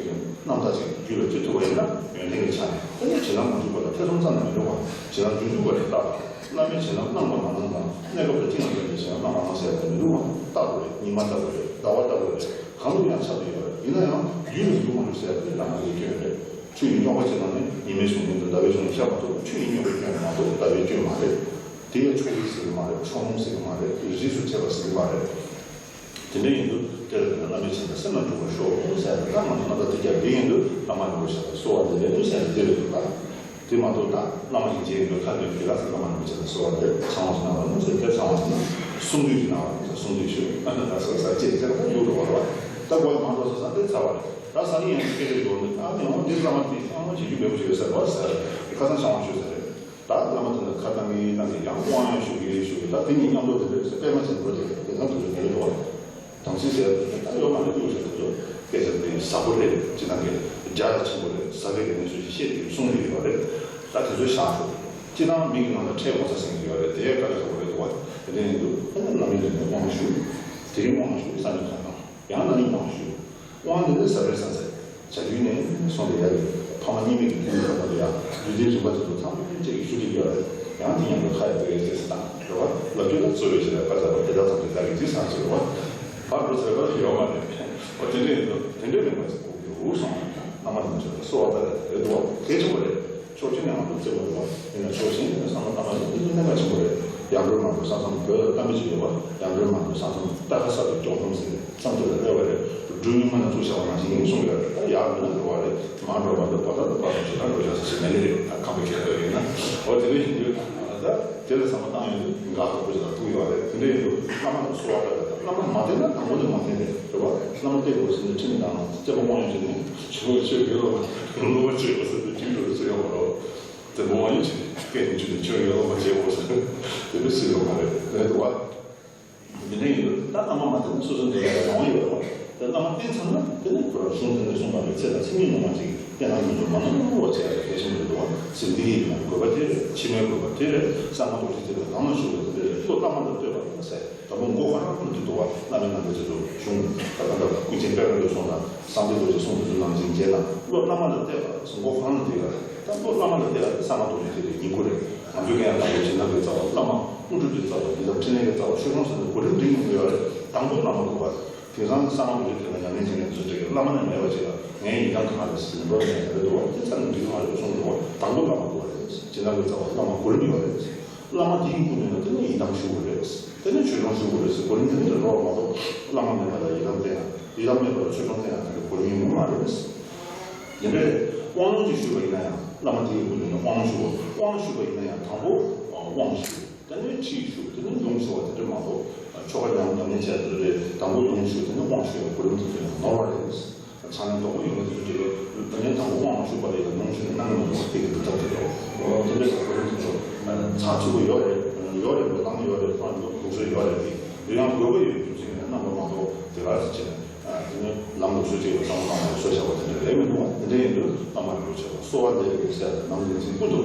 རྣམ་ཐར་ཅིག་རྒྱུད་ལ་སྐྱེ་ཐུབ་པ་ཡིན་ན་ཡོན་ཏན་གྱི་ཆ་ནས། དེ་ནས་བྱིན་རླབས་མ་འཇུག་པ་ལ་ཐེ་ཚོམ་རྩ་ནས་མི་འགྲོ་བ། བྱིན་རླབས་འཇུག་འཇུག་པ་རེད་ལྟ། བླ་མའི་བྱིན་རླབས་གནང་དང་མ་གནང་དང་གནས་སྐབས་ལ་བཅིངས་ལ་བཅིངས་ཏེ་བྱིན་རླབས་གནང་མ་གནང་ཟེར་ཡ་དེ་མི་འདུག་བ། རྟག་ཏུ་རེད། ཉི་མ་ལྟ་བུ་རེད། ཟླ་བ་ལྟ་བུ་རེད། གང་དུ་ཡང་ཁྱབ་ཏུ་ཡོད་རེད། ཡིན་ན་ཡང་རྒྱུད་ལ་འཇུག་མ་འཇུག་ཟེར་ཡ་དེ་རང་གི་སྐྱོན་རེད། ཆུ་ཡི་རྙོག་པ་ཅན་ནང་ནས་ཉི་མའི་གཟུགས་བརྙན་དུ་ཟླ་བའི་གཟུགས་བརྙན་ཤར་མ་ཐུབ། ཆུ་ཡི་རྙོག་པའི་སྐྱོན་མ་གཏོགས་ཟླ་བའི་སྐྱོན་མ་རེད། དེ་ཡང་ཕྱོགས་རིས་ཟེར་གྱི་མ་རེད། ཕྱོགས་ལྷུང་ཟེར་གྱི་མ་རེད། རིས་སུ་ཆད་པ་ཟེར་གྱི་མ་རེད། དེ་འདྲ་ཡིན་དུས་དེ་ལ་བརྟེན་ནས་བླ་མའི་བྱིན་རླབས་སེམས་ལ་འཇུག་པར་ཤོག་ཟེར་ཏེ། ད་ང་ཚོ་རྣམ་པ་དེ་རྒྱབ་དེ་ཡིན་དུས་བླ་མ་རིན་པོ་ཆེ་ལ་གསོལ་བ་འདེབས་ཡོད་དུས་ཟེར་ཏེ་དེ་རེད་འདུག་ད། དེ་མ་གཏོགས་ད་བླ་མ་ཞིག་མཇལ་ཡོང་དུས་ཁ་འདོན་གྱི་ལ་ཟེར། བླ་མ་རིན་པོ་ཆེ་ལ་གསོལ་བ་འདེབས། ཚང་བ་ཞིག་གནང་བ་ནི་ཟེར་ཏེ། ཚང་བ་ཞིག་ན་གསུང་འདུས་ཀྱི་ནང་ལ་གསུང་འདུས་ཞུ། ད་ས་ས་ཅེས་ཟེར་ད་འདུག་འགྲོ་བ་རེད་བ། ད་སྒོ་མང་དུ་སོང་ཙང་དེ་ཚར་བ་རེད། ད་སང་ཉིན་ཡང་སྐད་ཆ་ཡོང་དུས་ཨ་ནི་འོ་འདི་བླ་མ་དེ་ཨ་མ་བྱེད་རྒྱུ་མེད་པ་ཞིག་ཡོད་ས་རེད་བ་ཟེར། ཁ་སང་ཚང་བ་ཞུ་ས་རེད། ད་བླ་མ་དེ་ཚོ་ཁ་བཏང་གི་བཏང་གི་ཡང་དབང་ཡང་ཞུ་གི་ཞུ་གི། ད་དེ་གཉིས་མཉམ་དུ་དེ་འདྲ་ཟེར་པད་མ་ཅན་འགྲོ་དེ་དེ་ཚང་དུ་ཞུ་གི་རེད་བ། དམ་ཚིག་ཟེར་ཡ་དེ་ད་ཡོད་མ་རེད། ཡོད་ཞེས་དེ་ཚོ་སྐད་ཆ་དེ་ཟབ་པོ་རེད། ཅི་ལྟར་གི་རྒྱ་ཆེན་པོ་རེད། ཟབ་པའི་གི་གནས་ཚུལ་ཞིག་བཤད་དེ་གསུང་གི་ཡོད་རེད། ད་དེ་ཚོ་བཞག་ཤོག་སྤྱི་བཏང་མི་གི་ནང་ལ་ཁྲལ་དགོངས་ས་ཟིན་གི་ཡོད་རེད། དེ་དཀའ་ལས་ཁག་པོ་རེད་འདུག་བ། དེ་འདྲ་ཡིན་དུས་ཨ་ནི་བླ་མའི་ལུང་ནས་དབང་ཞུ། དེ་རིང་དབང་ཞུ། སང་ཉིན་ཁ་བཏང་། ཡང་ན་ནི་དབང་ཞུ། དབང་འདི་ནི་ཟབ་པའི་ས་ཚད། བྱ་རྒྱུད་ནས་སོང་སྟེ་ཡ་རེད། ཕ་མ་གཉིས་མེད་ཀྱི་རྒྱུད་ལ་ད་ལྟ་ཡང་རྒྱུད་སྡེའི་རིམ་པ་དེ་ཚོ་ཚང་མ་ཀུན་གཅིག་གི་ཞུ་གི་ཡོད་རེད། ཡང་དེ་ཡང་ཁ་ཡ་བོ་ཡ་ཅེས་སུ་དང་རེ་བ་ལབ་རྒྱུ་ལ་གཙོ་བའི་ཞེ་ལ་བཀའ་སྩལ་པ་དེ་དག་ཙམ་གྱིས་བདག་གི་རྗེས་སུ་ཡི་རང་ཞུ་རེ་བ། བར་དུ་ཟེར་བ་ཡོད་མ་རེད། འོ་དེ་འདྲ་ཡིན་དུས་དེ་འདྲའི་མིན་པ་ཞིག་དགོས་ཀྱི་འདུག་གསུངས་པ་ཡིན་ན། བླ་མ་རིན་པོ་ཆེ་ལ་གསོལ་བ་བཏབ་ཡ་དེ་རེད་འདུག་བ། གལ་ཆེན་པོ་རེད། ཕྱོགས་གཅིག་ནས་ང་ཚོ་བརྩི་དགོས་འདུག་བ། ཡིན་ན་ཕྱོགས་གཞན་ནས་བསམ་བློ་བཏང་ན་ཡང་འདི་ཚོ་གནད་འགག་ཆེན་པོ་རེད། ཡར་འགྲོ་མར་འགྲོ་ས་མཚམས་བོད་ལ་གཏམ་ ཅིག་ཡོད་པ། ཡར་འགྲོ་མར་འགྲོ་ས་མཚམས་ལྟ་ཁ་གསར་དུ་སྐྱོག་གཏོང་ཟེར་ནས་བསམ་ཚུལ་ལ་སླེབས་པ་རེད། སྒྲུང་ཉུང་མ་ནང་བཙུགས་བཞག་པ་ནང་བཞིན་ཡིན་གསུང་གི་རེད། ད་ཡར་འགྲོ་ན་འགྲོ་བ་རེད། མར་འགྲོ་བ་འགྲོ་བ་ད་འགྲོ་ས་ཞིག་མེད་ལེ་རེད། ད་ཁམས་པའི་ཁྱད་ཆོས་ཡིན་ན། འོ་དེ་འདྲ་ཡིན་དུས་ད་དེ་ལ་བསམ་བློ་བཏང་ཡོང་དུས་དགའ་ཚོར་པོ་ཞིག་ལ་ཐུག་ཡོད་རེད། དེ་འདྲ་ཡིན་དུས་བླ་མ་ལ་གསོལ་བ་བཏབ་པ་དང་བླ་མ་མ་བསྟེན་ན་དང་པོ་ནས་མ་བསྟེན་རེད། རེད་བ། བླ་མ་བསྟེན་དགོས་ཟེར་ནས་ཁྲིམས་དང་བསྟན་པ་དབང་ཡོད་ཅིག་ནས་ཆོས་ཆོས་དགེ་སློབ་སློབ་པ་བྱེད་དགོས་ཟེར་དུས་ཁྲིམས་སྒྲུབ་ཚུལ་ཡོད་མ་རེད། དེ་མོ་ཡིན་ཕྱིན་སྐད་ནི་ཆུ་ནི་ཆོས་ཡོད་ལོ་མ་བྱེད་དགོས་ཟེར་དེ་འདྲ་སྲིད་ཡོད་མ་རེད། རེད་འདུག་བ། འདི་འདྲ་ཡིན་དུས་ད་བླ་མ་མ་བསྟེན་ན་སོ་སོ་འདི་ལ་ཡང་ཡོང་ཡོད་རེད་བ། དེ་བླ་མ་བསྟེན་ཚར་ན་དེ་ནི་ཁོ་རང་གཞུང་དེ་ནས་གསུངས་པ་ལས་ཚེ་དང་ཚེ་མིན་ལོང་བ་ཅིག་བསྟེན་ན་ཡོང་དུས་མ་ནོར་བ་བྱས་ཡག་གལ་ཆེན་པོ་རེད་འདུག་བ། ཟིན་བྲིས་ཡིན་ན་དགོས་པ་དེ་རེད། ཕྱི་མའི་དགོས་པ་དེ་རེད། གསང་སྔགས་རྡོ་རྗེ་ཐེག་པའི་དམ་ལ་བཅུག་པ་དེ་འདྲ་རེད། སློབ་བླ་མ་དང་བསྟོད་པ་ཟེར། དང་པོ་མགོ་ཁོ་རང་བླུགས་དུས་འདུག་བ། བླ་མའི་རྣམ་པའི་ཚེ་སྲོག་གཞུང་ད་ལྟ་ཀུན་མཁྱེན་དཔལ་མགོན་གསུང་དང་གསང་བདེ་རྡོ་རྗེ་གསུང་དེ་ཚོ་ནང་བཞིན་བྱས་ན་སློབ་བླ་མ་ལ་བལྟས་པ་མགོ་ཁོ་རང་ལ་བལྟས་པ་ད་སློབ་བླ་མ་ལ་བལྟས་པ་གསང་སྔགས་རྡོ་རྗེ་ཐེག་པའི་ཉིང་ཁུ་རེད། ང་ཚོའི་གན་ཡང་དང་པོ་སྦྱིན་བདག་གི་རྩ་བ་བླ་མ། དངོས་གྲུབ་ཀྱི་རྩ་བ་ཡི་དམ་འཕྲིན་ལས་ཀྱི་རྩ་བ་ཆོས་སྐྱོང་ཟེར་ནས་གོ་རིམ་འགྲིག་མི་འདུག་ཡོད་རེད། དང་པོ་བླ་མ་དགོས་པ་རེད། དེང་སང་གསང་སྔགས་རྡོ་རྗེ་ཐེག་པ་ཉམས་ལེན་བྱེད་མཁན་དེ་ཚོ་འདྲ་གི་བླ་མ་ནས་མེད་པ་ཅིག་ལ་ངའི་ཡི་དམ་གང་རེད་ཟེར་ནས་འགྲོ་ནས་རེད་འདུག་བ། དེ་ཚ་ནས་འགྲིག་མ་རེད་གསུངས་འདུག་བ། དང་པོ་བླ་མ་དགོས་པ་རེད། སྦྱིན་བདག་གི་རྩ་བ་བླ་མ་གོ་རིམ་ཡོད་རེད། བླ་མ་དེའི་སྐུ་མདུན་ལ་དེ་ནས་ཡི་དམ་ཞུ་དགོས་རེད། དེ་ནས་ཆོས་སྐྱོང་ཞུ་དགོས་རེད་ཟེར་གོ་རིམ་དེ་འདྲ་འགྲོ་བ་མ་གཏོགས་བླ་མ་མེད་པ་ལ་ཡི་དམ་བསྟེན་ཡ། ཡི་དམ་མེད་པ་ལ་ཆོས་སྐྱོང་བསྟེན་ཡ་དེ་འདྲ་གོ་རིམ་ཡོང་གི་མ་རེད། དེ་འདྲའི་དབང་ལུང་ཅིག་ཞུས་པ་ཡིན་ན་ཡང་བླ་མ་དེའི་སྐུ་མདུན་ལ་དབང་ལུང་ཞུ་དགོས། དབང་ཞུས་པ་ཡིན་ན་ཡང་དང་པོ་དབང་ཞུ། དེ་ནས་ཁྲིད་ཞུ། དེ་ནས་ལུང་ཞུ་བ་དེ་འདྲ་མ་གཏོགས་ཆོ་ག་ཉམས་ཉམས་ལེན་བྱས་དེ་འདྲ་དང་པོ་ལུང་ཞུ། དེ་ནས་དབང་ཞུ་ཡ་གོ་རིམ་དེ་ཚོ་ཡང་ནོར་བ་རེད། ཚང་མས་དོགས་པ་ཡོད་མཁན་དེ་ཚོ་དེ་ལ་ད་ནས་དང་པོ་དབང་མ་ཞུགས་པ་ལ་ཡང་ལུང་ཞུས་ནས་གནང་མི་འདུག་བ། དེ་གི་འདུག་ཐབས་དེ་འདྲ། དེ་འདྲ་ཞིག་གོ་རིམ་དེ་ཚོ་ཚགས་ཚུད་པོ་ཡོད་རེད། ཡོད་རེད། འགྲོ་སྟངས་ཡོད་རེད། ཁོང་ལུགས་སྲོལ་ཡོད་རེད། དེ་ཡང་དགོས་པ་ཡོད་རྒྱུ་མཚན་ཡིན་ན་རྣམ་པ་མང་པོ་དེ་ག་ཚོད་བྱས་ནས་དེ་ནས་ལམ་ལུགས་སྲོལ་གཅིག་ལ་གཏོང་གཏོང་བ་སྲོལ་བཞག་པ་དེ་འདྲ་རེད་མི་འདུག་བ། དེ་འདྲ་ཡིན་དུས་བླ་མ་རིན་པོ་ཆེ་ལ་གསོལ་བ་འདེབས་ཡོད་ཟེར་ཏེ་ནམ་རྒྱུན་མཚན་ཀུན་ཏུ་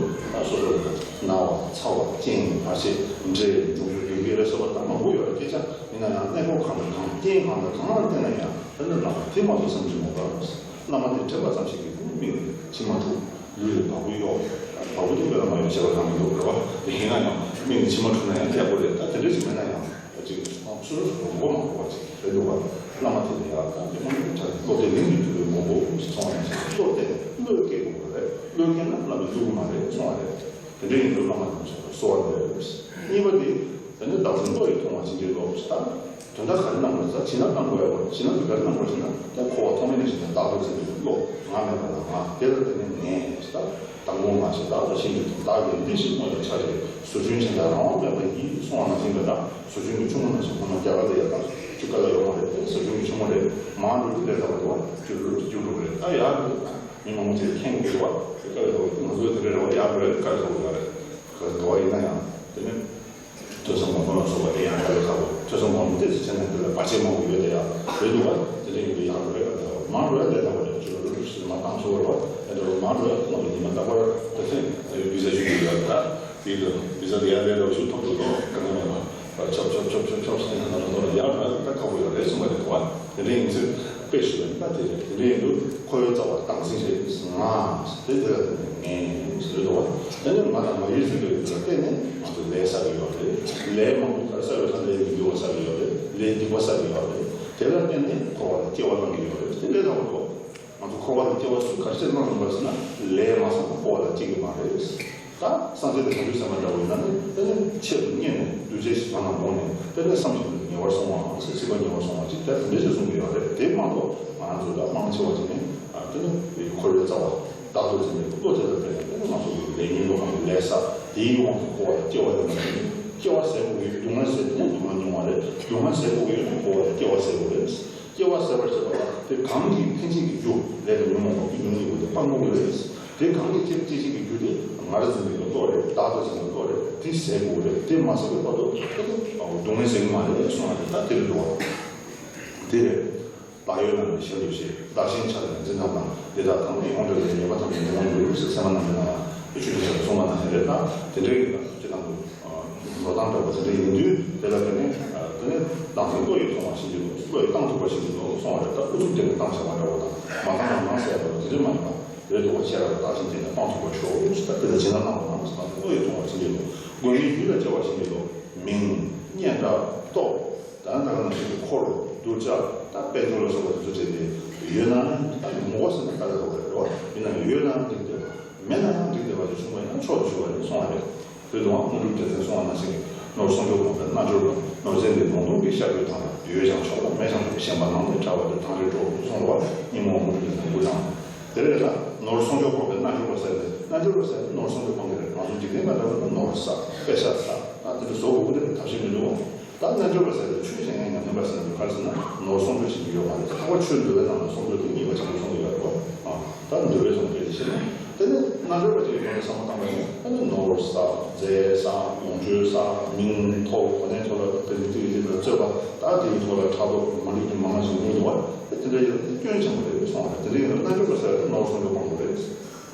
སོ་སོ་ལ་ན་བ་ཚ་བ་རྐྱེན་བར་ཆད་འདྲེ་འབྱུང་རྒྱུ་རྒྱུ་འབྲས་ལ་སོགས་པ་ད་མང་པོ་ཡོད་རེད། དེ་ཆ་ཡིན་ན་ཡང་གནས་སྐབས་གང་དང་གང་རྐྱེན་གང་དང་གང་ལ་བརྟེན་ན་ཡང་ད་ནི་བླ་མ་དེ་མ་གཏོགས་བསམ་གྱིས་མི་ཁྱབ། བླ་མ་དེ་དྲན་པ་ཙམ་ཞིག་གིས་ཀུན་མིག་ནས་མཆི་མ་འཁྲུག་ལུས་ལ་བ་སྤུ་གཡོ། བ་སྤུ་དེ་བླ་མ་ཡང་བྱེད་པ་གང་མི་འདུག་རེད་བ། དེ་ཡིན་ན་ཡང་མིག་ནས་མཆི་མ་འཁྲུག་ན་ཡང་ཁག་པོ་རེད། ད་དེ་འདྲ་ཞིག་མེད་ན་ཡང་ད་ཅིག་སོ་སོ་སོ་མགོ་མ་འཁོར་བ་ཅིག་རེད་འདུག་བ། བླ་མ་དེ་ནི་ཡང་ད་དེ་མ་ཡིན་ད་བློ་གཏད་ལིང་གི་ཐུབ་པའི་མགོན་པོ་ཞིག་སོང་བ་ཡིན་ཙང་བློ་གཏད་བློས་བཀལ་དགོས་པ་རེད། བློས་བཀལ་ན་བླ་མས་བསླུ་གི་མ་རེད་གསུང་བ་རེད། དེ་འདྲ་ཡིན་དུས་བླ་མ་རིན་པོ་ཆེ་ལ་གསོལ་བ་འདེབས། གཉིས་པ་དེ། དེ་ནི་བདག་འཛིན་བློ་ཡིས་མཐོང་བ་ཅི་འདྲའི་བློ་ཞེས་དང་། དོན་དག་ག་རེ་གནང་དགོས་ཟེར་བྱིན་རླབས་གནང་དགོས་ཡ་བོ་བྱིན་རླབས་དེ་ག་རེ་གནང་དགོས་ཟེར་ན་ད་འཁོར་བ་ཐོག་མེད་ནས་བྱིན་རླབས་བདག་ཏུ་འཛིན་པའི་བློ་ང་མེད་པ་ལ་ང་དེ་ལ་བརྟེན་ནས་ངས་ཞེས་དང་། དང་པོ་ང་ཞེས་བདག་ལ་ཤེས་པའི་དོན་བདག་གི་འདི་ཞེས་དངོས་ལ་འཆར་ཏེ་ཟོ་ཆུན་ཆེན་དང་རང་དབང་མེད་པ་ཡིས་གསུང་བ་ནང་བཞིན་པའི་དང་ཟོ་ཆུན་གྱི་ཆུང་མ་ནང་བཞིན་ཁོ་ན་རྒྱ་གར་ལ་ཡ་དང་ཅི་ག་ལ་ཡོང་བ་རེད། དེ་ཟོ་ཆུན་གྱི་ཆུང་མ་རེད། མང་འགྲོ་དུས་ལས་ལྟ་བ་དུ་བ་ཅུ་རུ་ཅུ་རུ་རེད། ད་ཡག་གི་མི་མང་པོ་ཅིག་མཁྱེན་དགོས་བ་དེ་ག་ལ་ཡོང་ང་ཚོའི་དེ་འདྲ་རེ་བ་ཡག་གི་རེད། ག་ལ་ཡོང་བ་རེད། ག་ལ་ཡོང་བ་ཡིན་ན་ཡང་དེ་ནི། ཐོས་བསམ་སྒོམ་པ་ལ་སོགས་པ་དེ་ཡང་དཀའ་ལས་ཁག་པོ། ཐོས་བསམ་སྒོམ་པ་ཏོག་ཙམ་བྱས་ན་དེ་ལ་བར་ཆད་མང་པོ་ཡོད་དེ་ཡང་རེད་འདུག་བ། དེ་འདྲ་ཡིན་དུས་ཡག་པོ་རེད། ཨ་ད་མང་རུ་ཡང་ལས་དང་པོ་རེད། ཆུ་ལ་རུ་ཞིག་མ་བཏང་ཆོག་རེད་བ། ཨ་ད་མང་རུ་ཡང་ཁོང་གི་ཉི་མ་རྟག་པར་དེ་ཚེ་བི་ཟ་ཞུ་རྒྱུ་ཡོད་ད། དེ་ལ་བི་ཟ་དེ་ཡང་ལས་དང་ཞུ་ཐོབ་འདུག་ལོ་ག་ནས་མ་ཆོབ་ཆོབ་ཆོབ་ཆོབ་ཆོབ་སེ་ཡང་ན་ལོ་ལོ་ཡག་རེད། ད་ཁག་པོ་ཡོད་རེད་གསུངས་པ་རེད་བ། དེ་འདྲ་ཡིན་ཚེ་དཔེ་ཞུ་བ་ཡིན་ན་དེ་རེད། དེ་འདྲ་ཡིན་དུས་ཁོ་བོའི་རྩ་བ་སྟངས་འཛིན་བྱེད་ང་དེ་དེ་ལ་བརྟེན་ནས་ངས་ཟེར་འདུག་བ། དེ་ནི་ང་དང་ང་ཡི་ཚུལ་དུ་ཡོད་པ་ལ་བརྟེན་ནས་ང་ཚོ་ལས་བསགས་ཀྱི་ཡོད་རེད། ལས་མང་པོ་ག་རེ་བསགས་ཡོད་ན་ལས་མི་དགེ་བ་བསགས་ཀྱི་ཡོད་རེད། ལས་སྡིག་པ་བསགས་ཀྱི་ཡོད་རེད། དེ་ལ་བརྟེན་ནས་འཁོར་བ་ལ་སྐྱེ་བ་བླང་གི་ཡོད་རེད། དེ་ལས་དང་པོ་ང་ཚོ་འཁོར་བ་ལ་སྐྱེ་བ་སུ་ག་རེ་བྱས་བླང་དགོས་པ་ཟེར་ན་ལས་མ་བསགས་ན་འཁོར་བ་ལ་སྐྱེ་གི་མ་རེད། ད་སངས་རྒྱས་དང་བྱང་ཆུབ་སེམས་དཔའ་འདྲ་བོ་ཡིན་ན་ནི་དེ་ནི་ཆེད་དུ་གཉེར་ནས་འདུ་བྱེད་ཞིག་བྱང་ལ་འོངས་ནས་དེ་ནི་བསམ་བཞིན་དུ་ཉེ་བར་སོང་བའམ་སྲིད་པ་ཉེ་བར་སོང་བ་ཅིག་དེ་འདྲ་ཞིག་གསུང་གི་ཡོད་རེད། དེ་མ་གཏོགས་ང་ཚོ་ལ་མང་ཆེ་བ་ཅིག་ནི་དེ་ནི་འཁོར་བའི་རྩ་བ་བདག་ཏུ་འཛིན་པའི་བློ་དེ་ལ་བརྟེན་ནས་དེ་ནི་ང་ཚོ་གི་ལས་ངན་སློང་གི་ལས་བསགས་དེའི་དབང་གིས་འཁོར་བ་ལ་སྐྱེ་བ་ཡོང་བ་ཡིན། སྐྱེ་བ་ཟད་དགོས་ཀྱི་ཡོད། སྡུག་བསྔལ་ཟད་དེ་ནི་སྡུག་བསྔལ་མྱོང་བ་རེད། སྡུག་བསྔལ་ཟད་དགོས་ཀྱི་ཡོད་ན་འཁོར་བ་ལ་སྐྱེ་བ་ཟད་དགོས་རེད། སྐྱེ་བ་ཟད་པར་བྱེད་པ་ལ་དེ་གང་གི་ཕན་ཆད་ཀྱི་རྒྱུ་ལས་དང་ཉོན་མོངས་པ་ཀུན་ཉོན་གྱི་ཡོད་དེ་སྤང་དགོས་ཀྱི་རེད། དེ་གང་གི་ཕྱིར་སྐྱེད་བྱེད་ཀྱི་རྒྱུ་དེ་ང་རང་འཛིན་པའི་བློ་རེད། བདག་ཏུ་འཛིན་པའི་བློ་རེད། དེ་ཟད་དགོས་རེད། དེ་མ་ཟད་པའི་བར་དུ་ཁོ་ཚོ་སྡུག་བསྔལ་ཟད་ཀྱི་མ་རེད་གསུངས་པ་རེད། ད་དེ་རེད་འདུག་བ། དེ་རེད། བག་ཡོད་རྣམས་ནི་ཞལ་དུ་བཞེས། བདག་གཞན་ཕྱག་ལེན་འཛིན་སྟངས་དང་། འདི་དག་ཐམས་ཅད་ཡོངས་བྲལ་བའི་ངེས་པ་ཐམས་ཅད་འདི་ལ་འདུས་ཟེར་ཚད་མ་རྣམ་འགྲེལ་ནང་ཡང་ཆོས་ཀྱི་ཆར་གསུངས་པ་ནང་བཞིན་རེད། ད་དེ་འདྲའི་གི་ད་སྤྱི་བཏང་དུ་འགྲོ་སྟངས་འདྲ་པོ་དེ་འདྲ་ཡིན་དུས་དེ་ལ་དེ་ནས་དེ་ནས་བདག་འཛིན་བློ་ཡིས་ཐོང་བ་བྱིན་གྱིས་རློབས། བློ་ཡིས་བཏང་ཐུབ་པ་བྱིན་གྱིས་རློབས་གསུངས་པ་རེད། ད་ཨུ་ཚུགས་དེ་ནས་བཏང་བྱ་བ་འདྲ་པོ་དང་མ་བཏང་ན་ནང་ཟེར་ཡ་འདྲ་པོ་དེ་འདྲ་མ་ཡིན་པ་རེད་འདུག་བ། ཤེས་རབ་བདག་གཞན་བསྟེན་ནས་སྤང་ཐུབ་པར་ཤོག་ད་དེ་ལ་བྱིན་རླབས་གནང་བ་ནང་བཞིན་བློ་ཡིས་ཐོང་བ་བྱིན་གྱིས་རློབས། མགོན་མེད་རྒྱུད་ལ་སྐྱེ་བ་བྱིན་གྱིས་རློབས། མིང་སྙན་གྲགས་སྟོབས། ད་ནང་ནང་བཞིན་དུ་འཁོར་གདུལ་བྱ་ད་དཔལ་འབྱོར་ལ་སོགས་པ་དེ་ཚོ་བྱས་ཏེ་ཡོད་ན་ད་མོ་བ་ཟེར་ན་ད་ལྟ་བ་རེད་བ། ཡིན་ན་ཡོད་ན་འགྲིག་བསྡད་པ་མེད་ན་ཡང་འགྲིག་བསྡད་པ་ཞིག་བྱུང་བ་ཡིན་ན་མཆོག་ཏུ་གྱུར་པ་རེད་གསུངས་པ་རེད། དེ་དུའང་དངོས་གྲུབ་རྒྱལ་མཚན་གསུངས་པ་ནང་བཞིན་ནོར་སྲུང་སྐྱོབ་དགོངས་པའི་རྣལ་འབྱོར་པ། ཤ་དགོས་དང་ཡོད་ཀྱང་ཆོག་ལ་མེད་ཀྱང་ཆོག་གཞན་པ་ནང་ནས་བྲལ་བ་དེ་ཐང་རེ་གྲོགས་གསུངས་པ་སྙིང་མོ་མུ་ཏིག་གི་ནོར་བུ་དང་། དེ་རེད་ལ་ནོར་གསོག་འཇོག་སྤོང་བའི་རྣལ་འབྱོར་པ་ཟེར་ཏེ་རྣལ་འབྱོར་པ་ཟེར་ཏེ་ནོར་གསོག་འཇོག་སྤོང་གི་རེད། ང་ཚོ་འཇིག་རྟེན་པ་འདྲ་བོ་ན་ནོར་ཟ་པེ་ཤ་ཟ་ཨ་དེ་ཚོ་བཟོ་དགོས་ཀྱི་རེད། ཐབས་ཤེས་མི་འདུག་ད་རྣལ་འབྱོར་པ་ཟེར་ཏེ་ཆོས་བྱེད་མཁན་ཉམས་ལེན་པ་ཟེར་ན་ག་རེ་ཟེར་ན་ནོར་གསོག་འཇོག་བྱེད་ཀྱི་ཡོད་མ་རེད། ལྷག་པར་ཆོས་འདུལ་བའི་ནང་ལ་གསོག་འཇོག་དེ་གཉིས་པ་ཆེན་པོ་གསུང་གི་ཡོད་རེད་བ། ད་འདུལ་བའི་གསུང་སྐད་ཅིག་བཤད་ན། དེ་ནས་རྣལ་འབྱོར་པ་ཅིག་གི་ངོས་ནས་བསམ་བློ་བཏང་བ་ཡིན་ན་ནོར་ཟ་རྫས་ཟ་ལོངས་སྤྱོད་ཟ་མིང་ཐོབ་གོ་གནས་ཚོ་ལ་དེ་ནི་ཏིག་ཏིག་ལ་རྩོད་པ་ད་དེའི་ཐོག་ལ་ཕྲག་དོག་མ་འགྲིག་གི་མང་ང་ཞིག་ཡོང་འདུག་བ། དེ་འདྲ་ཡོད་དེ་སྐྱོན་ཆེན་པོ་རེད་གསུངས་པ་རེད། དེ་འདྲ་ཡིན་ན་རྣལ་འབྱོར་པ་ཟེར་ཏེ་ནོར་སོང་འགྲོ་དགོངས་པ་རེད།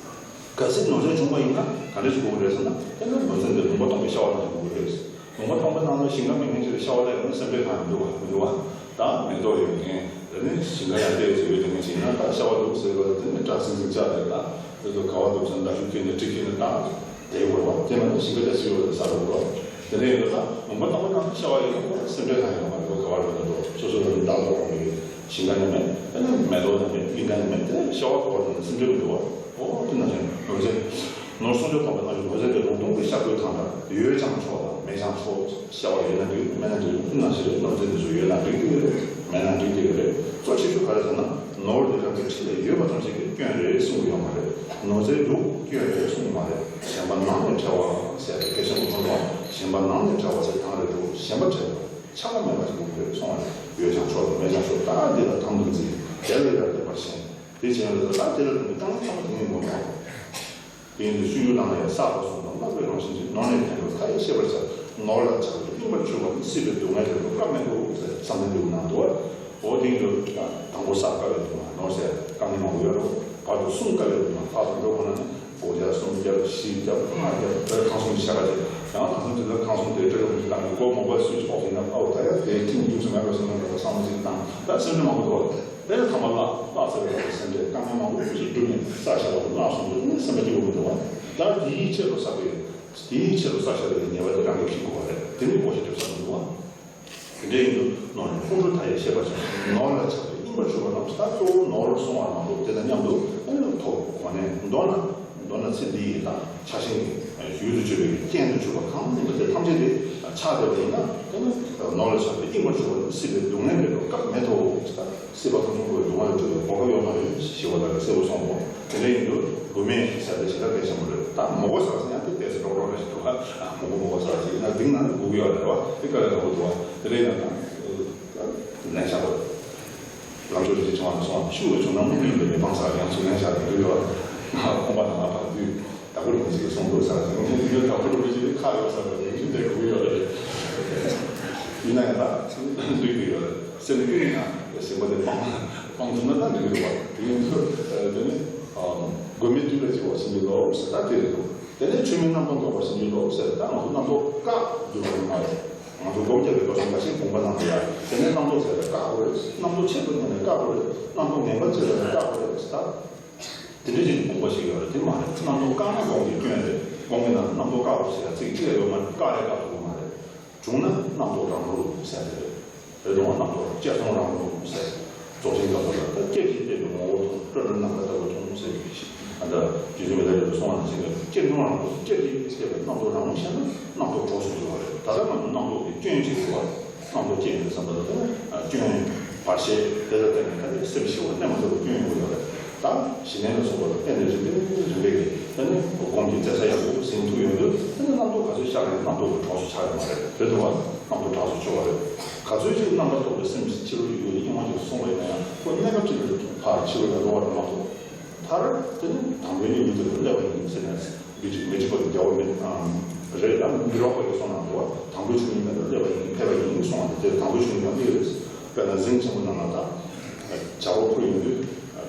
གལ་སྲིད་ནོར་རྫས་བྱུང་བ་ཡིན་ན་ག་འདྲ་ཞིག་དགོས་ཀྱི་རེད་ཟེར་ན་དེ་ནི་ནོར་རྫས་འདི་ལུང་པ་སྟོང་པའི་ཤ་བ་ནང་བཞིན་དགོས་ཀྱི་རེད། ལུང་པ་སྟོང་པའི་ནང་ལ་ཞིང་ཁ་མེད་མཁན་ཅིག་ལ་ཤ་བ་སླེབས་ན་སེམས་ཁྲལ་གང་ཡང་འདུག་བ་མི་འདུག་བ། ད་མེ་ཏོག་ཡོད་མཁན་དེ་ནི་ཞིང་ཁ་ཡར་བལྟས་ཚེ་ཡོད་དེ་ནི་བྱས་ན་ད་ཤ་བ་འདུག་ཟེར་བ་དེ་ནི་སྐྲག་ཟིང་ཟིང་བྱ་དེ་ད་དེ་ཚོ་ག་བ་འདུག་ཟེར་ན་མདའ་གཞུ་ཁྱེར་ནས་གྲི་ཁྱེར་ནས་ད་དེ་བོར་བ་དེ་མ་ནི་ཞིང་ཁ་བལྟས་ཚེ་ཡོད་དེ་ཟ་རུ་བོར་བ། དེ་ནས་ཡོད་ད་ལུང་པ་སྟོང་པའི་ནང་དུ་ཤ་བ་ཡོད་ན་སེམས་ཁྲལ་གང་ཡང་ཡོད་མ་རེད། ཁོ་ག་བ་རུ་འདུག་སོ་སོ་ལ་ནི་བདག་ཐོག་འོང་གི་ཡོད། ཞིང་ཁ་ནི་མེད། ཨ་ནི་མེ་ཏོག་ནི་མེད། གླིང་ཁ་ནི་མེད། དེ་ཤ་བ་གོ་བ་དང་སེམས་ཁྲལ་མི་འདུག་བ། ཨོ་དེ་ན་ཞིང་ནོར་རྫས། ནོར་སོང་ཆོག་གཏོང་བའི་ནང་བཞིན་ནོར་རྫས་དེ་ལུང་སྟོང་གི་ཤ་བཀོལ་ཐང་ལ་ཡོད་ཀྱང་ཆོག་དང་མེད་ཀྱང་ཆོག་ཤ་བ་ཡོད་ན་འགྲིག་མེད་ན་འགྲིག་དེ་ན་ཞིང་ནོར་རྫས་དེ་ཚོ་ཡོད་ན་འགྲིག་གི་རེད། མེད་ན་འགྲིག་གི་རེད། གཙོ་ཆེ་ཤོས་ག་རེ་ཟེར་ན་ནོར་དེ་རང་གི་འཁྲིས་ལ་ཡོད་པ་ཙམ་ཞིག་གི་སྐྱོན་རེད་གསུང་གི་ཡོད་མ་རེད། ནོར་རྫས་འདུག་སྐྱོན་རེད་གསུང་གི་མ་རེད། གཞན་པ་ནང་ནས་བྲལ་བ་ཟེར་ཏེ་གལ་ཆེན་པོ་མཐོང་དང་གཞན་པ་ནང་ནས་བྲལ་བ་ཟེར་ཐང་རེད་འགྲོ་གཞན་པ་བྲལ་བ། ཆགས་པ་མེད་པ་ཞིག་དགོས་ཀྱི་རེད་གསུངས་པ་རེད། ཡོད་ཀྱང་ཆོག་དང་མེད་ཀྱང་ཆོག་ད་འདི་ལ་དམ་དུ་འཛིན། དེ་ལ་ཡར་འདེགས་པར་ཤེས། དེ་བྱས་ན་ད་དེ་ལ་དམ་དུ་བཏང་ཚང་མ་དེ་ཉིད་ངོ་མ་རེད། དེ་ཡིན་དུས་སུ་ཡུལ་ལ་ཡང་བསགས་པ་སོགས་དང་བསླབ་པའི་རང་བཞིན་གྱིས་ནོར་ནི་ཕན་པར་མཐའ་ཡས་ཤེས་པར་བྱ། ནོར་ལ་ཆགས་པས་གཡེངས་པར་གྱུར་པ་ནི་སྲིད་པའི་སྡུག་བསྔལ་ལས་སྐབས་མེད་དོ་ཟེར་བསམ་གཏན་འདུས་ནང་དུ་བ། འོ་དེ་ཡིན་དུས་དང་པོ་བསགས་དཀའ་བའི་སྡུག་བསྔལ་ནོར་ཟེར་དཀའ་ངལ་མང་པོ་ཡོད་རེད། བར་དུ་གསུམ་དཀའ་བའི་སྡུག་བསྔལ་ལྷག་ཏུ་འགྲོ་དགོས་ན་ནི། སྒོ་རྒྱབ་གསུམ་རྒྱབ་བཞི་རྒྱབ་ལྔ་རྒྱབ་དེར་ཁང་གསུམ་བྱ་ག་དེ་ཡང་ཁང་གསུམ་དེ་ལ་ཁང་གསུམ་དེ་སྤྲེལ་ལུགས་ཀྱི་ནང་གི་སྒོ་མང་པོ་སུས་ཕྱོགས་ཡིན་ན་ཨའོ་ད་ཡ་དེ་ཁྲིམས་ཡིན་སུ་མེད་པ་སུ་མེད་པ་བསམ་བློ་ཅིག་བཏང་ད་སེམས་ཁྲལ་མང་པོ་འདུག་དེ་ལ་ཐ་མ་བརླག་བརླག་ཚར་བའི་སེམས་ཁྲལ་དཀའ་ངལ་མང་པོ་ཞིག་བསྒྲུབས་ནས་བསགས་བཞག་པ་དེ་བརླག་སོང་དུས་ནི་སེམས་པ་སྐྱིད་པོ་མི་འདུག་བ། ད་དེའི་ཆེད་དུ་བསགས་པའི་དེའི་ཆེད་དུ་བསགས་བཞག་པའི་ཉེས་པ་དེ་རང་གིས་འཁྱེར་དགོས་པ་རེད། དེ་ནི་བཀོལ་སྤྱོད་ཐེབས་ས་མི་འདུག་བ། དེ་འདྲ་ཡིན་དུས་ནོར་ནི་ཕུང་ཁྲོལ་མཐའ་ཡས་ཤེས་པར་བྱ། ནོར་ལ་ཆགས་པས་གཡེངས་པར་གྱུར་པ་རྣམས་ད་གཙོ་བོ་ནོར་གསུང་བ་མང་པོ་དེ་དང་མཉམ་དུ་ཨ་ནི་ཐོབ་གོ་ནས་མདོར་ན་མདོར་ན་ཚེ་འདི་ཡི་དང་ཆགས་ཞེན་གྱི་ཡུལ་དུ་གྱུར་པའི་རྐྱེན་དུ་གྱུར་པ་གང་ཡིན་པ་དེ་ཐམས་ཅད་དེ་ཆགས་བསྡད་པ་ཡིན་ན་དེ་ནི་ནོར་ལ་ཆགས་པས་གཡེངས་པར་གྱུར་པ་ནི་སྲིད་པའི་སྡུག་བསྔལ་ལས་སྐབས་མེད་དོ། སྲིད་པ་ཁམས་གསུམ་འཁོར་བའི་སྡུག་བསྔལ་ལས་གྲོལ་བའི་གོ་སྐབས་ཡོད་མ་རེད་ཞེས་པ་ལ་གསལ་པོ་གསུངས་པ། དེ་འདྲ་ཡིན་དུས་མགོན་མེད་ཟེར་ཏེ་ཞེ་དྲག་གལ་ཆེན་པོ་རེད། ད་མོག་པོ་ཟེར་ཡང་དེ་ཏོག་ཙམ་རོགས་རོགས་ཞིག་འདུག་ག་མོག་པོ་མོག་པོ་ཟེར་ཞིག་ཡིན་ན་འདིང་ན་ནི་སྒུག་གི་ཡོད་རེད་བ། དེ་དཀའ་ལས་ཁག་པོ་འདུག་བ། དེ་འདྲ་ཡིན་ན་ད་ལན་ཆགས་པ་རང་ཚོ་རིགས་ཆུང་བ་ནས་སོང་བ་ཤུགས་ལ་བྱུང་ན་དམིགས་ཡུལ་འདི་ནས་སྤང་ས་ཡང་ཚུར་ལན་ཆགས་དེ་འདུག་ཡོད་བ། ཁོང་པ་ནང་ལ་བར་དུས་བདག་པོ་རིན་ཆེན་གྱིས་གསུངས་འདུག་ཟེར་ཞིག་ཡོང་དུས་བདག་པོ་རིན་ཆེན་གྱི་ཁ་ཡོད་ཟེར་བ་ཡིན་གཅིག་འདྲ་སྒུག་ཡོད་རེད། ཡིན་ན་ཡང་ད་འདུག་གི་ཡོད་རེད། སེམས་ཀྱི་ཡིན་ན་ཞེན་པ་དེ་སྤང་སྤང་ཐུབ་ན་ད་འགྲིག་གི་འདུག་བ། དེ་ཡིན་དུས་དེ་ནི་མགོན་མེད་དུས་ལ་སྐྱེ་བ་ཞིག་ཡིན་ལོ་ཟེར་ད་དེ་རེད་འདུག་དེ་ནས་ཆོས་མིན་རྣམ་རྟོག་འགག་པ་ཞིག་ཡིན་ལོ་ཟེར་ད་ང་ཚོ་རྣམ་རྟོག་བཀག་རྒྱུ་རེད་མ་རེད། ང་ཚོ་སྒོམ་རྒྱག་གི་སྐབས་སུ་འགའ་ཞིག་དགོངས་པ་གནང་གི་ཡ། དེ་ནས་རྣམ་རྟོག་ཟེར་བ་བཀག་དགོས་རེད། རྣམ་རྟོག་ཆེད་དུ་གནང་ནས་བཀག་དགོས་རེད། རྣམ་རྟོག་ངན་པ་བྱེད་པ་ནས་བཀག་དགོས་རེད་ཟེར་ད། དེ་འདྲ་ཞིག་དགོངས་པ་ཞིག་ཡོད་རེད་དེ་མ་རེད། རྣམ་རྟོག་བཀག་ན་སྒོམ་གྱི་སྐྱོན་རེད། སྒོམ་གྱི་ནང་རྣམ་རྟོག་བཀག་དགོས་ཟེར་ཡ་ཚིག་གཅིག་ཡང་ཡོད་མ་རེད། བཀག་རེད་བཀག་ཐུབ་ཀྱི་མ་རེད། བྱུང་ན་རྣམ་རྟོག་རང་གྲོལ་ཟེར་དེ་རེད། རེད་དོ། རྣམ་རྟོག་གཅེར་མཐོང་རང་གྲོལ་ཟེར། རྫོགས་ཆེན་སྐབས་སུ་ལ་ད་ལྕགས་ཀྱིས་བརྟས་པའི་ངོ་བོ་དང་སྤྲོས་བྲལ་རྣམ་པར་དག་པ་མཐོང་ཟེར་གྱི་ཞིག་ཨ་ད་རྗེ་བཙུན་མི་ལ་རས་པས་གསུངས་པ་ནང་བཞིན་གྱི་གཅེར་མཐོང་རང་གྲོལ་ལྕགས་ཀྱིས་བརྟས་པའི་རྣམ་རྟོག་རང་གྲོལ་ཤེས་ན་རྣམ་རྟོག་གྲོགས་སུ་འགྱུར་བ་རེད། ད་ལྟ་ང་ཚོ་རྣམ་རྟོག་གི་སྐྱོན་གཅིག་ཡོད་པ་རེད། རྣམ་རྟོག་སྐྱེས་ཡོང་དུས་ཙམ་པ་ལ་ད་ནི་སྐྱོན་བར་ཆད་དེ་ལ་བརྟེན་ནས་ད་ནི་སེམས་ཤི་བ་གནས་མ་ཐུབ་པའི་སྐྱོན་ཡོང་གི་ཡོད་རེད། ད་ཞི་གནས་ལ་སོགས་པ་ལ་བརྟེན་ནས་རིམ་པས་རིམ་པས་ཀྱིས་ད་ནི་སྒོམ་གྱི་བཙན་ས་ཡག་པོ་ཟིན་ཐུབ་ཡོང་དུས་ད་ནི་རྣམ་རྟོག་ག་ཚོད་ཤར་ཡང་རྣམ་རྟོག་གི་གྲོགས་སུ་ཆགས་ཡོད་མ་རེད། རེད་འདུག་བ། རྣམ་རྟོག་གྲོགས་སུ་ཆུད་པ་རེད། ག་ཚོད་ཅིག་རྣམ་པར་རྟོག་པའི་སེམས་ཕྱི་རོལ་ཡུལ་གྱི་གཡེང་བ་ཅིག་སོང་བ་ཡིན་ན་ཡང་ཁོ་གནས་སྐབས་གཅིག་ལ་ཕར་ཕྱི་རོལ་ལ་འགྲོ་བ་རེད་མ་གཏོགས། མཐར་དེ་ནི་དང་པོའི་གཉིད་ལུགས་དེ་ལ་སླེབས་པ་ཡིན་ཟེར་ནས་མི་འཇིགས་མི་འཇིགས་པ་དེ་རྒྱལ་བ་མེད་རེད་ལ་མི་རོགས་པ་ཡོད་སོང་ན་འགྲོ་བ་དང་པོའི་ཆོས་ཉིད་ལ་སླེབས་པ་ཡིན་ཕེབས་པ་ཡིན་གསུངས་པ་དེ་དེ་དང་པོའི་ཆོས་ཉིད་ལ་སླེབས་ཡོད། དཔེར་ན་གཟིངས་ཆེན་པོ་ནང་ལ་ད་བྱ་རོག་ཕུར་ཡོང་དུས་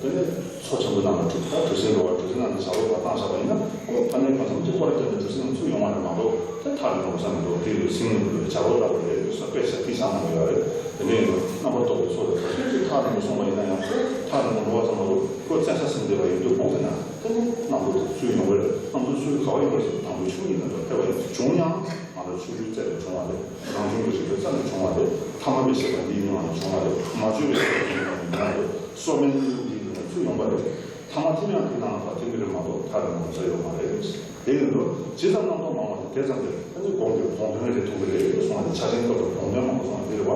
དེ་ནས་མཚོ་ཆེན་པོ་ནང་ལ་གྲུ་ད་གྲུ་གཟིངས་འགྲོ་བ་གྲུ་གཟིངས་ནང་ལ་བྱ་རོག་ཕར་བཏང་བཞག་པ་ཡིན་ན་ཁོ་ཕར་ནས་གང་འཚམ་གྱི་སྐོར་བརྒྱབ་ནས་གྲུ་གཟིངས་ཚུར་ཡོང་བ་རེད་མ་གཏོགས་དེ་མཐར་འགྲོ་ས་མི་འདུག་དེ་ཡོད་གཟིངས་ནས་བྱ་རོག་འདྲ་བོ་རེད་ས་དཔེ་ཆ་དེ་ཆ་ནང་ཡོད་རེད། དེ་འདྲ་ཡིན་དུས་རྣམ་པར་རྟོག་པའི་ཚོགས་དེ་ག་ཚོད་ཅིག་མཐར་འགྲོ་སོང་བ་ཡིན་ན་ཡང་ཁོ་མཐར་འགྲོ་འགྲོ་བ་ཙམ་མ་གཏོགས་ཁོ་བཙན་ས་ཟིན་བསྡད་པ་ཡིན་དུས་དགོངས་ཟིན་ན་དེ་ནི་རྣམ་རྟོག་དེ་ཚུར་ཡོང་གི་རེད། རྣམ་རྟོག་ཚུར་ག་བ་ཡོང་གི་རེད་ཟེར་ན་དང་པོའི་ཆོས་ཉིད་དང་ཕལ་པ་ཡིན། བྱུང་ཡང་ང་ཚོ་ཆོས་ཀྱི་རྩལ་ལས་བྱུང་བ་རེད། རང་བྱུང་གི་རིག་པའི་རྩལ་ལས་བྱུང་བ་རེད། ཐ་མལ་པའི་ཤེས་པ་འདིའི་མིང་ལ་བྱུང་བ་རེད། མ་བཅོས་པའི་ཤེས་པ་འདིའི་མིང་ལ་མིང་ལ་རེད། སོ་མའི་གནས་ལུགས་འདིའི་མིང་ལ་ཚུར་ཡོང་བ་རེད། ཐ་མ་ཐིམ་ཡང་དེའི་ནང་ལ་ཕར་ཐིམ་གྱི་རེད་མ་གཏོགས་མཐར་ཡོང་བ་ཡོད་མ་རེད། དེ་ཡིན་དུས་ཇི་ཙམ་རྣམ་རྟོག་མང་བ་དེ་དེ་ཙམ་གྱིས་ཨ་ནི་སྒོམ་གྱི་གོང་དོན་རེད་ཐུབ་ཀྱི་རེད་གསུངས་པ་དེ་ཆ་ཆེན་སྐབས་དུ་གོང་དོན་མང་པོ་གསུངས་པ་དེ་རེད་བ།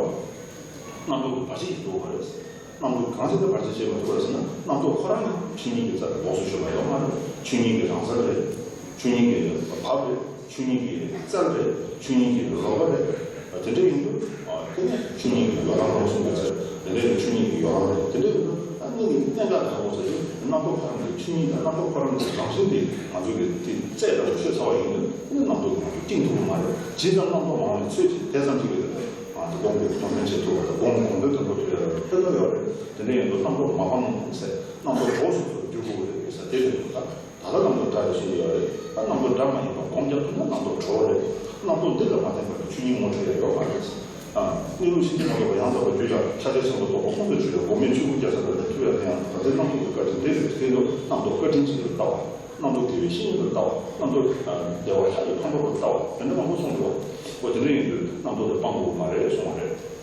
རྣམ་རྟོག་གི་བར་ཆད་ཞིག་འདུག་པ་རེད། རྣམ་རྟོག་གང་ཞིག་ལ་བར་ཆད་བྱེད་མ་ཐུབ་པ་རེད་ཟེར་ན། རྣམ་རྟོག་ཁོ་རང་གི་ཆོས་ཉིད་ཀྱི་རྩ་ལ་ལོགས་སུ་གྱུར་པ་ཡོད་མ་རེད། ཆོས་ཉིད་ཀྱི་རང་རྩལ་རེད། ཆོས་ཉིད་ཀྱི་བབ་རེད། ཆོས་ཉིད་ཀྱི་རྩལ་རེད། ཆོས་ཉིད་ཀྱི་རོལ་པ་རེད། དེ་འདྲ་ཡིན་དུས། དེ་ནི་ཆོས་ཉིད་ཀྱི་ཡོ་ལང་རོལ་གསུངས་པའི་ཚེ། དེ་འདྲ་ཡིན་ཆོས་ཉིད་ཀྱི་ཡོ་ལང་རེད། དེ་འདྲ་ཡིན་དུས་ད་གནས་ཀྱི་གནད་འགག་ག་རེ་ཟེར་ན། རྣམ་རྟོག་ཁོ་རང་གི་ཆོས་ཉིད་དང་རྣམ་རྟོག་ཁོ་རང་གི་རང་བཞིན་དེ་ང་ཚོ་གི་དེ་རྩལ་ལྟ་བུ་ཆོད་ཚར་བ་ཡིན་དུས། དེ་ནི་རྣམ་རྟོག་གི་ང་ཚོ་བཅིངས་ཐུབ་ཀྱི་མ་རེད། ཇི་ཙམ་རྣམ་རྟོག་མང་བའི་ཚོད་ཅིག་དེ་ཙམ་ཅིག་གི་ང་ཚོ་སྒོམ་དགོས་དོན་ཕན་ཆེ་ཐུབ་པ་དང་། སྒོམ་སྒོམ་དུ་དོན་དུ་ཐུབ་ཡ་ལ་ཕན་ཐོགས་ཡོད་རེད། དེ་འདྲ་ཡིན་དུས་རྣམ་རྟོག་མ་སྤངས་ཟེར། རྣམ་རྟོག་གྲོགས་སུ་ཚུར་བསྒྱུར་དགོས་རེད་ཟེར། དེ་རེད་འདུག་ད། ད་ལྟ་རྣམ་རྟོག་དགྲ་རེད་གསུངས་ཡོད་རེད། ད་རྣམ་རྟོག་དགྲ་མ་ཡིན་པ་སྒོམ་རྒྱག་ཐུབ་ན་རྣམ་རྟོག་གྲོགས་རེད། རྣམ་རྟོག་འདི་ལ་མ་བརྟེན་པར་ཆོས་ཉིད་ངོ་འཕྲོད་ཡ་ཡོད་མ་རེད། ཨ། གནས་ལུགས་ཕྱིན་ཅི་མ་ལོག་པ་ཡང་དག་པར་རྒྱུད་ལ་ཁྱབ་བྱེད་ཆེན་པོ་རྟོགས་པ་ཀུན་ཏུ་ཆོས་ཀྱི་སྒོམ་མེད་ཆོས་སྐུ་རྒྱལ་ཚབ་ལ་ཐུབ་པའི་དེ་ཡང་ད་ལྟའི་རྣམ་རྟོག་གི་བཀའ་དྲིན་དེ་རེད། དེ་ལ་རྣམ་རྟོག་བཀའ་དྲིན་ཅན་དུ་ལྟ་བ། རྣམ་རྟོག་དགེ་བའི་བཤེས་གཉེན་དུ་ལྟ་བ། རྣམ་རྟོག་བདེ་བ་ལྷ་ཡི་ཕན་པ་དུ་ལྟ་བ། དེ་འདྲ་མང་པོ་གསུངས་འདུག་འོ་དེ་འདྲ་ཡིན་དུས་རྣམ་རྟོག་དེ་སྤང་དགོས་མ་རེད་གསུངས་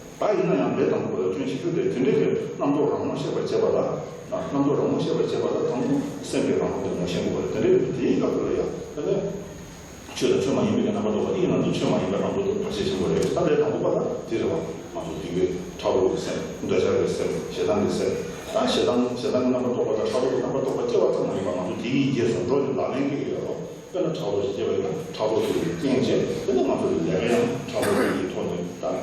པ་རེད། ད་ཡིན་ན་ཡང་ལས་དང་པོ་ལ་སྐྱོན་ཆེ་ཤོས་དེ་དེ་འདྲའི་གི་རྣམ་རྟོག་རང་ངོ་ཤེས་པར་བྱེད་པ་ལ། རྣམ་རྟོག་རང་ངོ་ཤེས་པར་བྱེད་པ་ལ་དང་པོ་སེམས་ཀྱི་རང་ངོ་དེ་ངོ་ཤེས་དགོས་པ་རེད། དེ་འདྲའི་གི་དེའི་སྐབས་སུ་ལ་ཡང་ད་ནི་ཆོས་དང་ཆོས་མ་ཡིན་པའི་གི་རྣམ་པར་རྟོག་པ་དེ་ཡིན་ན་ད་ཆོས་མ་ཡིན་པའི་རྣམ་རྟོག་དེ་བར་ཆད་ཆེན་པོ་རེད། ད་ལས་དང་པོ་པ་ལ་དེ་རེད་བ། ང་ཚོ་སྡིག་པའི་ཕྲག་དོག་གི་སེམས། འདོད་ཆགས་ཀྱི་སེམས། ཞེ་སྡང་གི་སེམས། ད་ཞེ་སྡང་ཞེ་སྡང་གི་རྣམ་པར་རྟོག་པ་དང་ཕྲག་དོག་གི་རྣམ་པར་རྟོག་པ་སྐྱེ་བ་ཙམ་མ་ཡིན་པ་ང་ཚོ་དེ་ཡི་རྗེས་སུ་འགྲོ་ནས་ལག་ལེན་གྱི་ཡོད་རོགས། དཔེར་ན་ཕྲག་དོག་ཅིག་སྐྱེས་པ་ཡིན་ན་ཕྲག་དོག་དེ་ཡི་རྐྱེན་བྱས། དེ་ནས་ང་ཚོ་ལས་ཀ་ཡང་ཕྲག་དོག་དེ་ཡི་ཐོག་ནས་ད་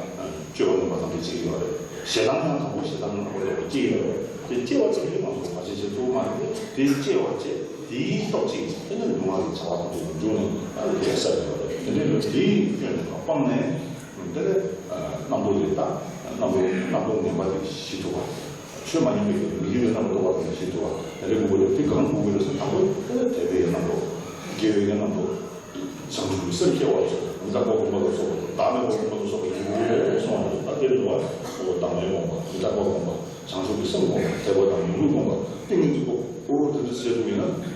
སྤྱོད་པ་ངན་པ་དང་དེ་བྱེད་ཀྱི་ཡོད་རེད། ཞེ་སྡང་ཡང་དང་པོ་ཞེ་སྡང་རྣམ་པར་རྟོག་པ་སྐྱེས་ཡོད་རེད། དེ་སྐྱེ་བ་ཙམ་གྱིས་ང་ཚོ་བར་ཆད་བྱེད་ཐུབ་མ་རེད། དེ་སྐྱེ་བ་བྱས་དེའི་སྟོབས་ཀྱིས་དེ་ནས་ལུས་ངག་གི་བྱ་བ་དང་དུ་འཇུག་ནས་ད་ལས་བསགས་ཡོད་རེད། དེ་འདྲའི་ལུས་དེའི་སྐྱོན་དེ་དག་སྤངས་ནས། དེ་ལས་རྣམ་རྟོག་དེ་དག་རྣམ་རྟོག་རྣམ་རྟོག་ངན་པ་དེ་ཞི་ཐུབ་པ། ཆོས་མ་ཡིན་པའི་མི་དགེ་བའི་རྣམ་རྟོག་པ་དེ་ཞི་ཐུབ་པ། དེ་ལས་དགོས་པ་དེ་གང་དགོས་ཀྱི་རེད་ཟེར་ན། དང་པོ་དེ་ལས་དད་པའི་རྣམ་རྟོག་དགེ་བའི་རྣམ་རྟོག་བྱང་ཆུབ་ཀྱི་སེམས་སྐྱེ་བ་སོགས། བདག་པོ་སྒོམ་པ་ལ་སོགས་པ་དང་། བདག་མེད་པ་སྒོམ་པ་ལ་སོགས་པ་ཡིན་དགོས་རེད་གསུངས་པ་རེད། ད་དེ་ལ་དུ་བ། བདག་མེད་སྒོམ་པ། བདག་པོ་སྒོམ་པ། བྱང་ཆུབ་ཀྱི་སེམས་སྒོམ་པ། དད་པ་དང་ཡོངས་སུ་སྒོམ་པ། ཏིང་ངེ་འཛིན་སྒོམ་པ། འོ་དེ་འདྲ་བྱེད་ཐུབ་ཡིན་ན།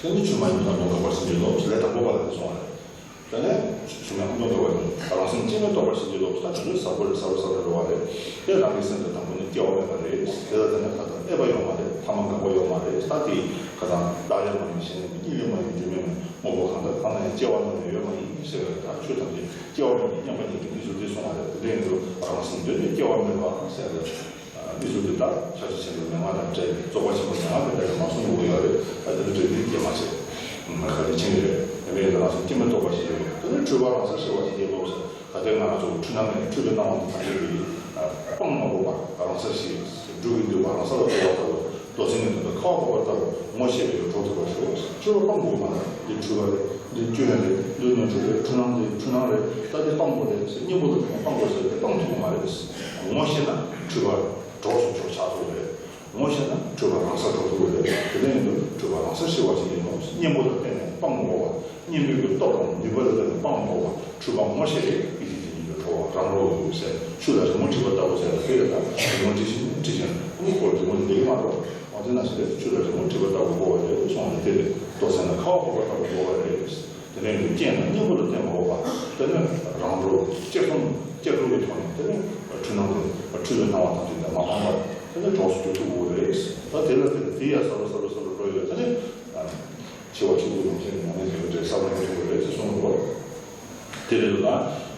དེ་ནི་ཆོས་མ་ཡིན་པ་རྣམ་རྟོག་འགག་པར་བྱེད་ཀྱི་ལོ་ཞེས་ལས་དང་པོ་པ་ལ་གསུངས་པ་རེད། དེ་ནས་ཆོས་མེད་རྣམ་རྟོག་འགག་པ་ཡིན། རང་སེམས་སྐྱེ་མེད་རྟོགས་པར་བྱེད་ཀྱི་ལོ། ད་དེ་ཚོ་ཟབ་པོ་རེད། ཟབ་རེད། ཟབ་རེད་རེད་བ་རེད། དེ་རང་གི་སེམས་དེ་དང་པོ་ནས་སྐྱེ་བ་མེད་པ་རེད། དེ་ལ་དེ་ནས་ད་ལྟ་གནས་པ་ཡོད་མ་རེད། ཐ་མ་འགག་པ་ཡོད་མ་རེད། ད་དེ་ག་དང་བདག་ལས་མ་ཡིན། གཞན་ལས་མ་ཡིན། གཉིས་ལས་མ་ཡིན། རྒྱུ་མེད་མ་ཡིན། དངོས་པོ་གང་དག་སྤངས་ནས་སྐྱེ་བ་རྣམས་ཡོད་མ་ཡིན་ཟེར་བ་རེད། ད་ཆོས་ཐམས་ཅད་སྐྱེ་བ་མེད་པའི་མཉམ་པ་ཉིད་ཀྱི་གནས་ཚུལ་དེ་གསུངས་པ་རེད། དེ་འདྲ་ཡིན་དུས་རང་སེམས་གདོད་ནས་སྐྱེ་བ་མེད་པ་ཟེར་བ་རེད། གནས་ཚུལ་འདི་དག་ཕྱག་རྒྱ་ཆེན་པོའི་མན་ངག་དང་འབྲེལ། རྫོགས་པ་ཆེན་པོའི་མན་ངག་དང་འབྲེལ་ནས་མ་གསུང་དགོས་ཡོད་རེད། ད་དེ་ཚོ་འབྲེལ་འདི་སྐྱེ་མ་བྱེད། ཁ་ལས་ཕྱིན་རེད། དེ་འདྲ་ཡིན་ན་རང་སེམས་སྐྱེ་མེད་རྟོགས་པ་ཞིག་ཡོད། དེ་ནི་འཁྲུལ་པ་རང་སར་ཞི་བ་ཞིག་ཡིན་ནོ། ད་ལྟའི་ང་རང་ཚོ་འཁྲུལ་སྣང་མེད། འཁྲུལ་པའི་སྣང་བ་འདི་ཐམས་ཅད་ཀྱིས་སྤང་མ་དགོས་པ། རང་སར་ཞི། འབྲུ་གི་འདུས་པ་རང་སར་ལ་གྲོལ་བ་ལྟ་བུ། རྡོ་ཚིག་ནི་དོན་དུ་ཁ་བ་བབས་པ་ལྟ་བུ་ངོ་ཤེས་པའི་གྲོགས་ཐུབ་པར་ཤོག། འཁྲུལ་པ་སྤང་དགོས་མ་རེད། འདི་འཁྲུལ་པ་རེད། འདི་སྐྱོན་རེད། འདི་ནོར་འཁྲུལ་རེད། འཁྲུལ་སྣང་འདི་འཁྲུལ་སྣང་རེད། ད་འདི་སྤང་དགོས་རེད་ཟེར་གཉེན་པོ་དང་མཐུན་ནས་སྤང་དགོས་ཟེར་ཏེ་སྤང་ཐུབ་ཀྱི་མ་རེད། ངོ་ཤེས་ན་འཁྲུལ་པ་གྲོགས་སུ་འཇོག་ཆགས་ཐུབ་རེད། ངོ་ཤེས་ན་འཁྲུལ་པ་རང་སར་གྲོལ་ཐུབ་རེད། དེ་འདྲ་ཡིན་དུས་འཁྲུལ་པ་རང་སར་ཞི་བ་ཞིག་ཡིན་ནོ། གཉེན་པོ་ལ་བརྟེན་ནས་སྤང་དགོས་པ། གཉེན་པོའི་གི་སྟོབས་དང་ནུས་པ་ལ་བརྟེན་ནས་སྤང་མ་དགོས་པ། འཁྲུལ་པ་ངོ་ཤེས་རེད། ཡིད་ཀྱི་དེ་ཉིད་ལ་གྲོལ་བ། རང་གྲོལ་ལ་འདུག་ཟེར། ཆུ་ལ་རི་མོ་བྲིས་པ་ལྟ་བུ་ཟེར་བ་དེ་ལ་ད་རི་མོ་བྲིས་ཤིང་བྲིས་ཤིང་ཨ་ནི་ཁོ་རི་མོ་དེ་ལེགས་མ་འགྲོ། འོ་དེ་ན་ཟེར་ཆུ་ལ་རི་མོ་བྲིས་པ་ལྟ་བུ་དགོས་པ་རེད་གསུངས་ནས། དེ་ལས་རྡོ་ཚིག་ནི་ཁ་བ་བབས་པ་ལྟ་བུ་དགོས་པ་རེད། དེ་ནས་རྐྱེན་དང་གཉེན་པོ་ལ་བརྟེན་མ་དགོས་པ། དེ་ནས་རང་གྲོལ་དཔྱད་རྩོམ་དཔྱད་བསྡུར་གྱི་ཐོག་ནས་དེ་ནས་འཁྲུལ་སྣང་དང་འཁྲུལ་པའི་སྣང་བ་ཐམས་ཅད་ཀྱང་མ་སྤངས་པར་དེ་ནས་གྲོགས་སུ་འགྱུར་ཐུབ་དགོས་རེད། ད་དེ་ལ་བརྟེན་ནས་དེ་ཡང་ཟབ་རུ་ཟབ་རུ་ཟབ་རུ་འགྲོ་ཡོད། དེ་ནས་འཆི་བ་ཆོས་སྐུ་རིན་ཆེན་གྱི་ངོ་མས་བརྗོད་པའི་འབྲས་ཟབ་མོ་ཐོབ་པ་རེད་ཅེས་གསུངས་འདུག་དེ་རེད་ལ།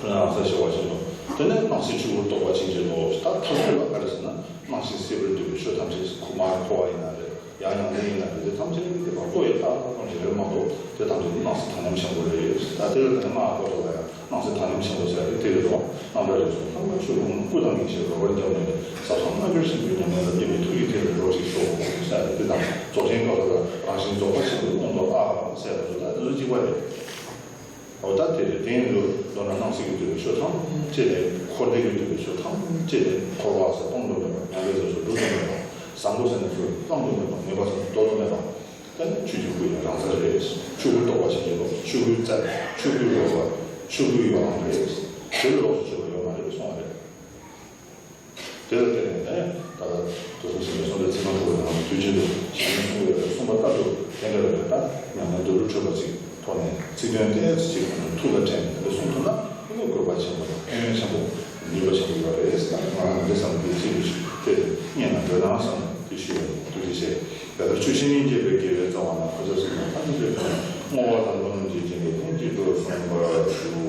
འཁྲུལ་སྣང་རང་སར་ཞི་བ་ཞིག་ལོ། དེ་ནས་སྣང་སྲིད་ཆོས་སྐུར་རྟོགས་པ་ཅན་གྱི་ལོ། ད་མཐར་ཐུག་ལ་ག་རེ་ཟེར་ན། སྣང་ཞིང་སྲིད་པར་འདོད་པའི་ཆོས་ཐམས་ཅད་ཁུ་མ་འཁོར་བ་ཡིན་ན་རེད། ཡང་ཡང་ལས་ཡིན་ན་རེད། དེ་ཐམས་ཅད་ཀྱི་དེ་བ་བློ་ཡི་ལྟ་བ་ཐམས་ཅད་རེད་མ་གཏོགས་དེ་ཐམས་ཅད་སྣང་སྲིད་དང་ཉམས་ཆེན་པོ་རེད། ད་དེ་ལ་དེ་ནས་སྔགས་པོ་ཏོ་ལ་ཡང་སྣང་སྲིད་དང་ཉམས་ཆེན་པོ་ཟེར་ཏེ་དེ་རེད་དོ། རྣམ་པར་རིག་གསུམ་ཐམས་ཅད་ཆོས་ཀུན་སྐུ་དང་ཡེ་ཤེས་རོལ་པར་འབྱམས་ནས་ཟབ་གསང་རྣལ་འབྱོར་ཆེན་པོའི་ཉམས་ལེན་ལ་བརྟེན་པའི་ཐུགས་ཀྱི་དེ་ལ་འགྲོ་ཅིག་ཤོག་ཟེར་ཏེ། དེ་དང་རྫོགས་ཆེན་སྐབས་སུ་ལ་རང་བཞིན་རྫོགས་པ་ཆེན་པོའི་དབང་དུ་ཨ་ཟེར་བ་ཚོ་ད་དེ་ཚོ་གཅིག་པ་རེད། འོ་ད་དེ་རེད། དེ་ཡིན་དུས་མདོར་ན་སྣང་སྲིད་ཀྱིས་བསྡུས་པའི་ཆོས་ཐམས་ཅད་ནི། འཁོར་འདས་ཀྱིས་བསྡུས་པའི་ཆོས་ཐམས་ཅད་ནི། འཁོར་བ་ཟེར་སྤང་དུ་མེད་པ། མྱང་འདས་ཟེར་སྒྲུབ་ཏུ་མེད་པ། བཟང་པོ་ཟེར་ནི་ཚུར་སྤང་དུ་མེད་པ། ངན་པ་ཟེར་ནི་བཟློག་ཏུ་མེད་པ། ད་ནི་ཆོས་ཀྱི་སྐུ་ཡི་རང་རྩལ་རེད། ཆོས་སྐུར་རྟོགས་པ་ཆེན་པོའི་ལོ། ཆོས་སྐུའི་རྩལ། ཆོས་སྐུའི་རོལ་པ། ཆོས་སྐུའི་ཡོ་ལང་རེད། དེ་ལ་ལོགས་སུ་གྱུར་པ་ཡོད་མ་རེད་གསུངས་པ་རེད། དེ་ལ་བརྟེན་ནས་ནི་ད་ལྟ་རྡོ་གསུམ་མཁྱེན་པའི་གསུང་རབ་ཚིག་རྐང་དྲུག་པ་ནང་དུ་དུས་རྒྱུན་དུ་ཞལ་ནས་གསུངས་ཡོད་པའི་གསུངས་པ་ལྟར་དུ་དེ་འདྲ་བའི་ད་ཉམས་ལེན་འདི་རུ་འཕྲོད་པ་ཅིག་ཐོག་ནས་ཚིག་དོན་ཏོག་ཙམ་ཅིག་ཐུགས་ལ་དྲན་ནས་དེ་འདྲ་གསུང་ཐུབ་ན་དེ་ནི་དགོས་པ་ཆེན་པོ་དང་ཕན་ཡོན་ཆེན་པོ་ནུས་པ་ཆེན་པོ་ཡོད་རེད། ད་ང་རང་འདི་བསམ་པའི་ཚིག་འདི་ཞིག་དེ་སྙན་ལ་འདོད་སྣང་བསམ་དེ་ཞུས་པ་ཡིན། ཐུགས་རྗེ་ཆེ། ད་ལྟར་ཆོས་བཞིན་ཉིད་རྗེད་པའི་དགེ་བའི་རྩ་བ་རྣམས་འཕགས་པ་སྤྱན་རས་གཟིགས་ལ་ཕན་ཐོགས་པའི་ཕྱིར་བསྔོ་བ་དང་བློ་སྣོན་གྱིས་བརྒྱན་པའི་ལྷུན་གྱིས་གྲུབ་པར་གསུངས་པར་ཞུ།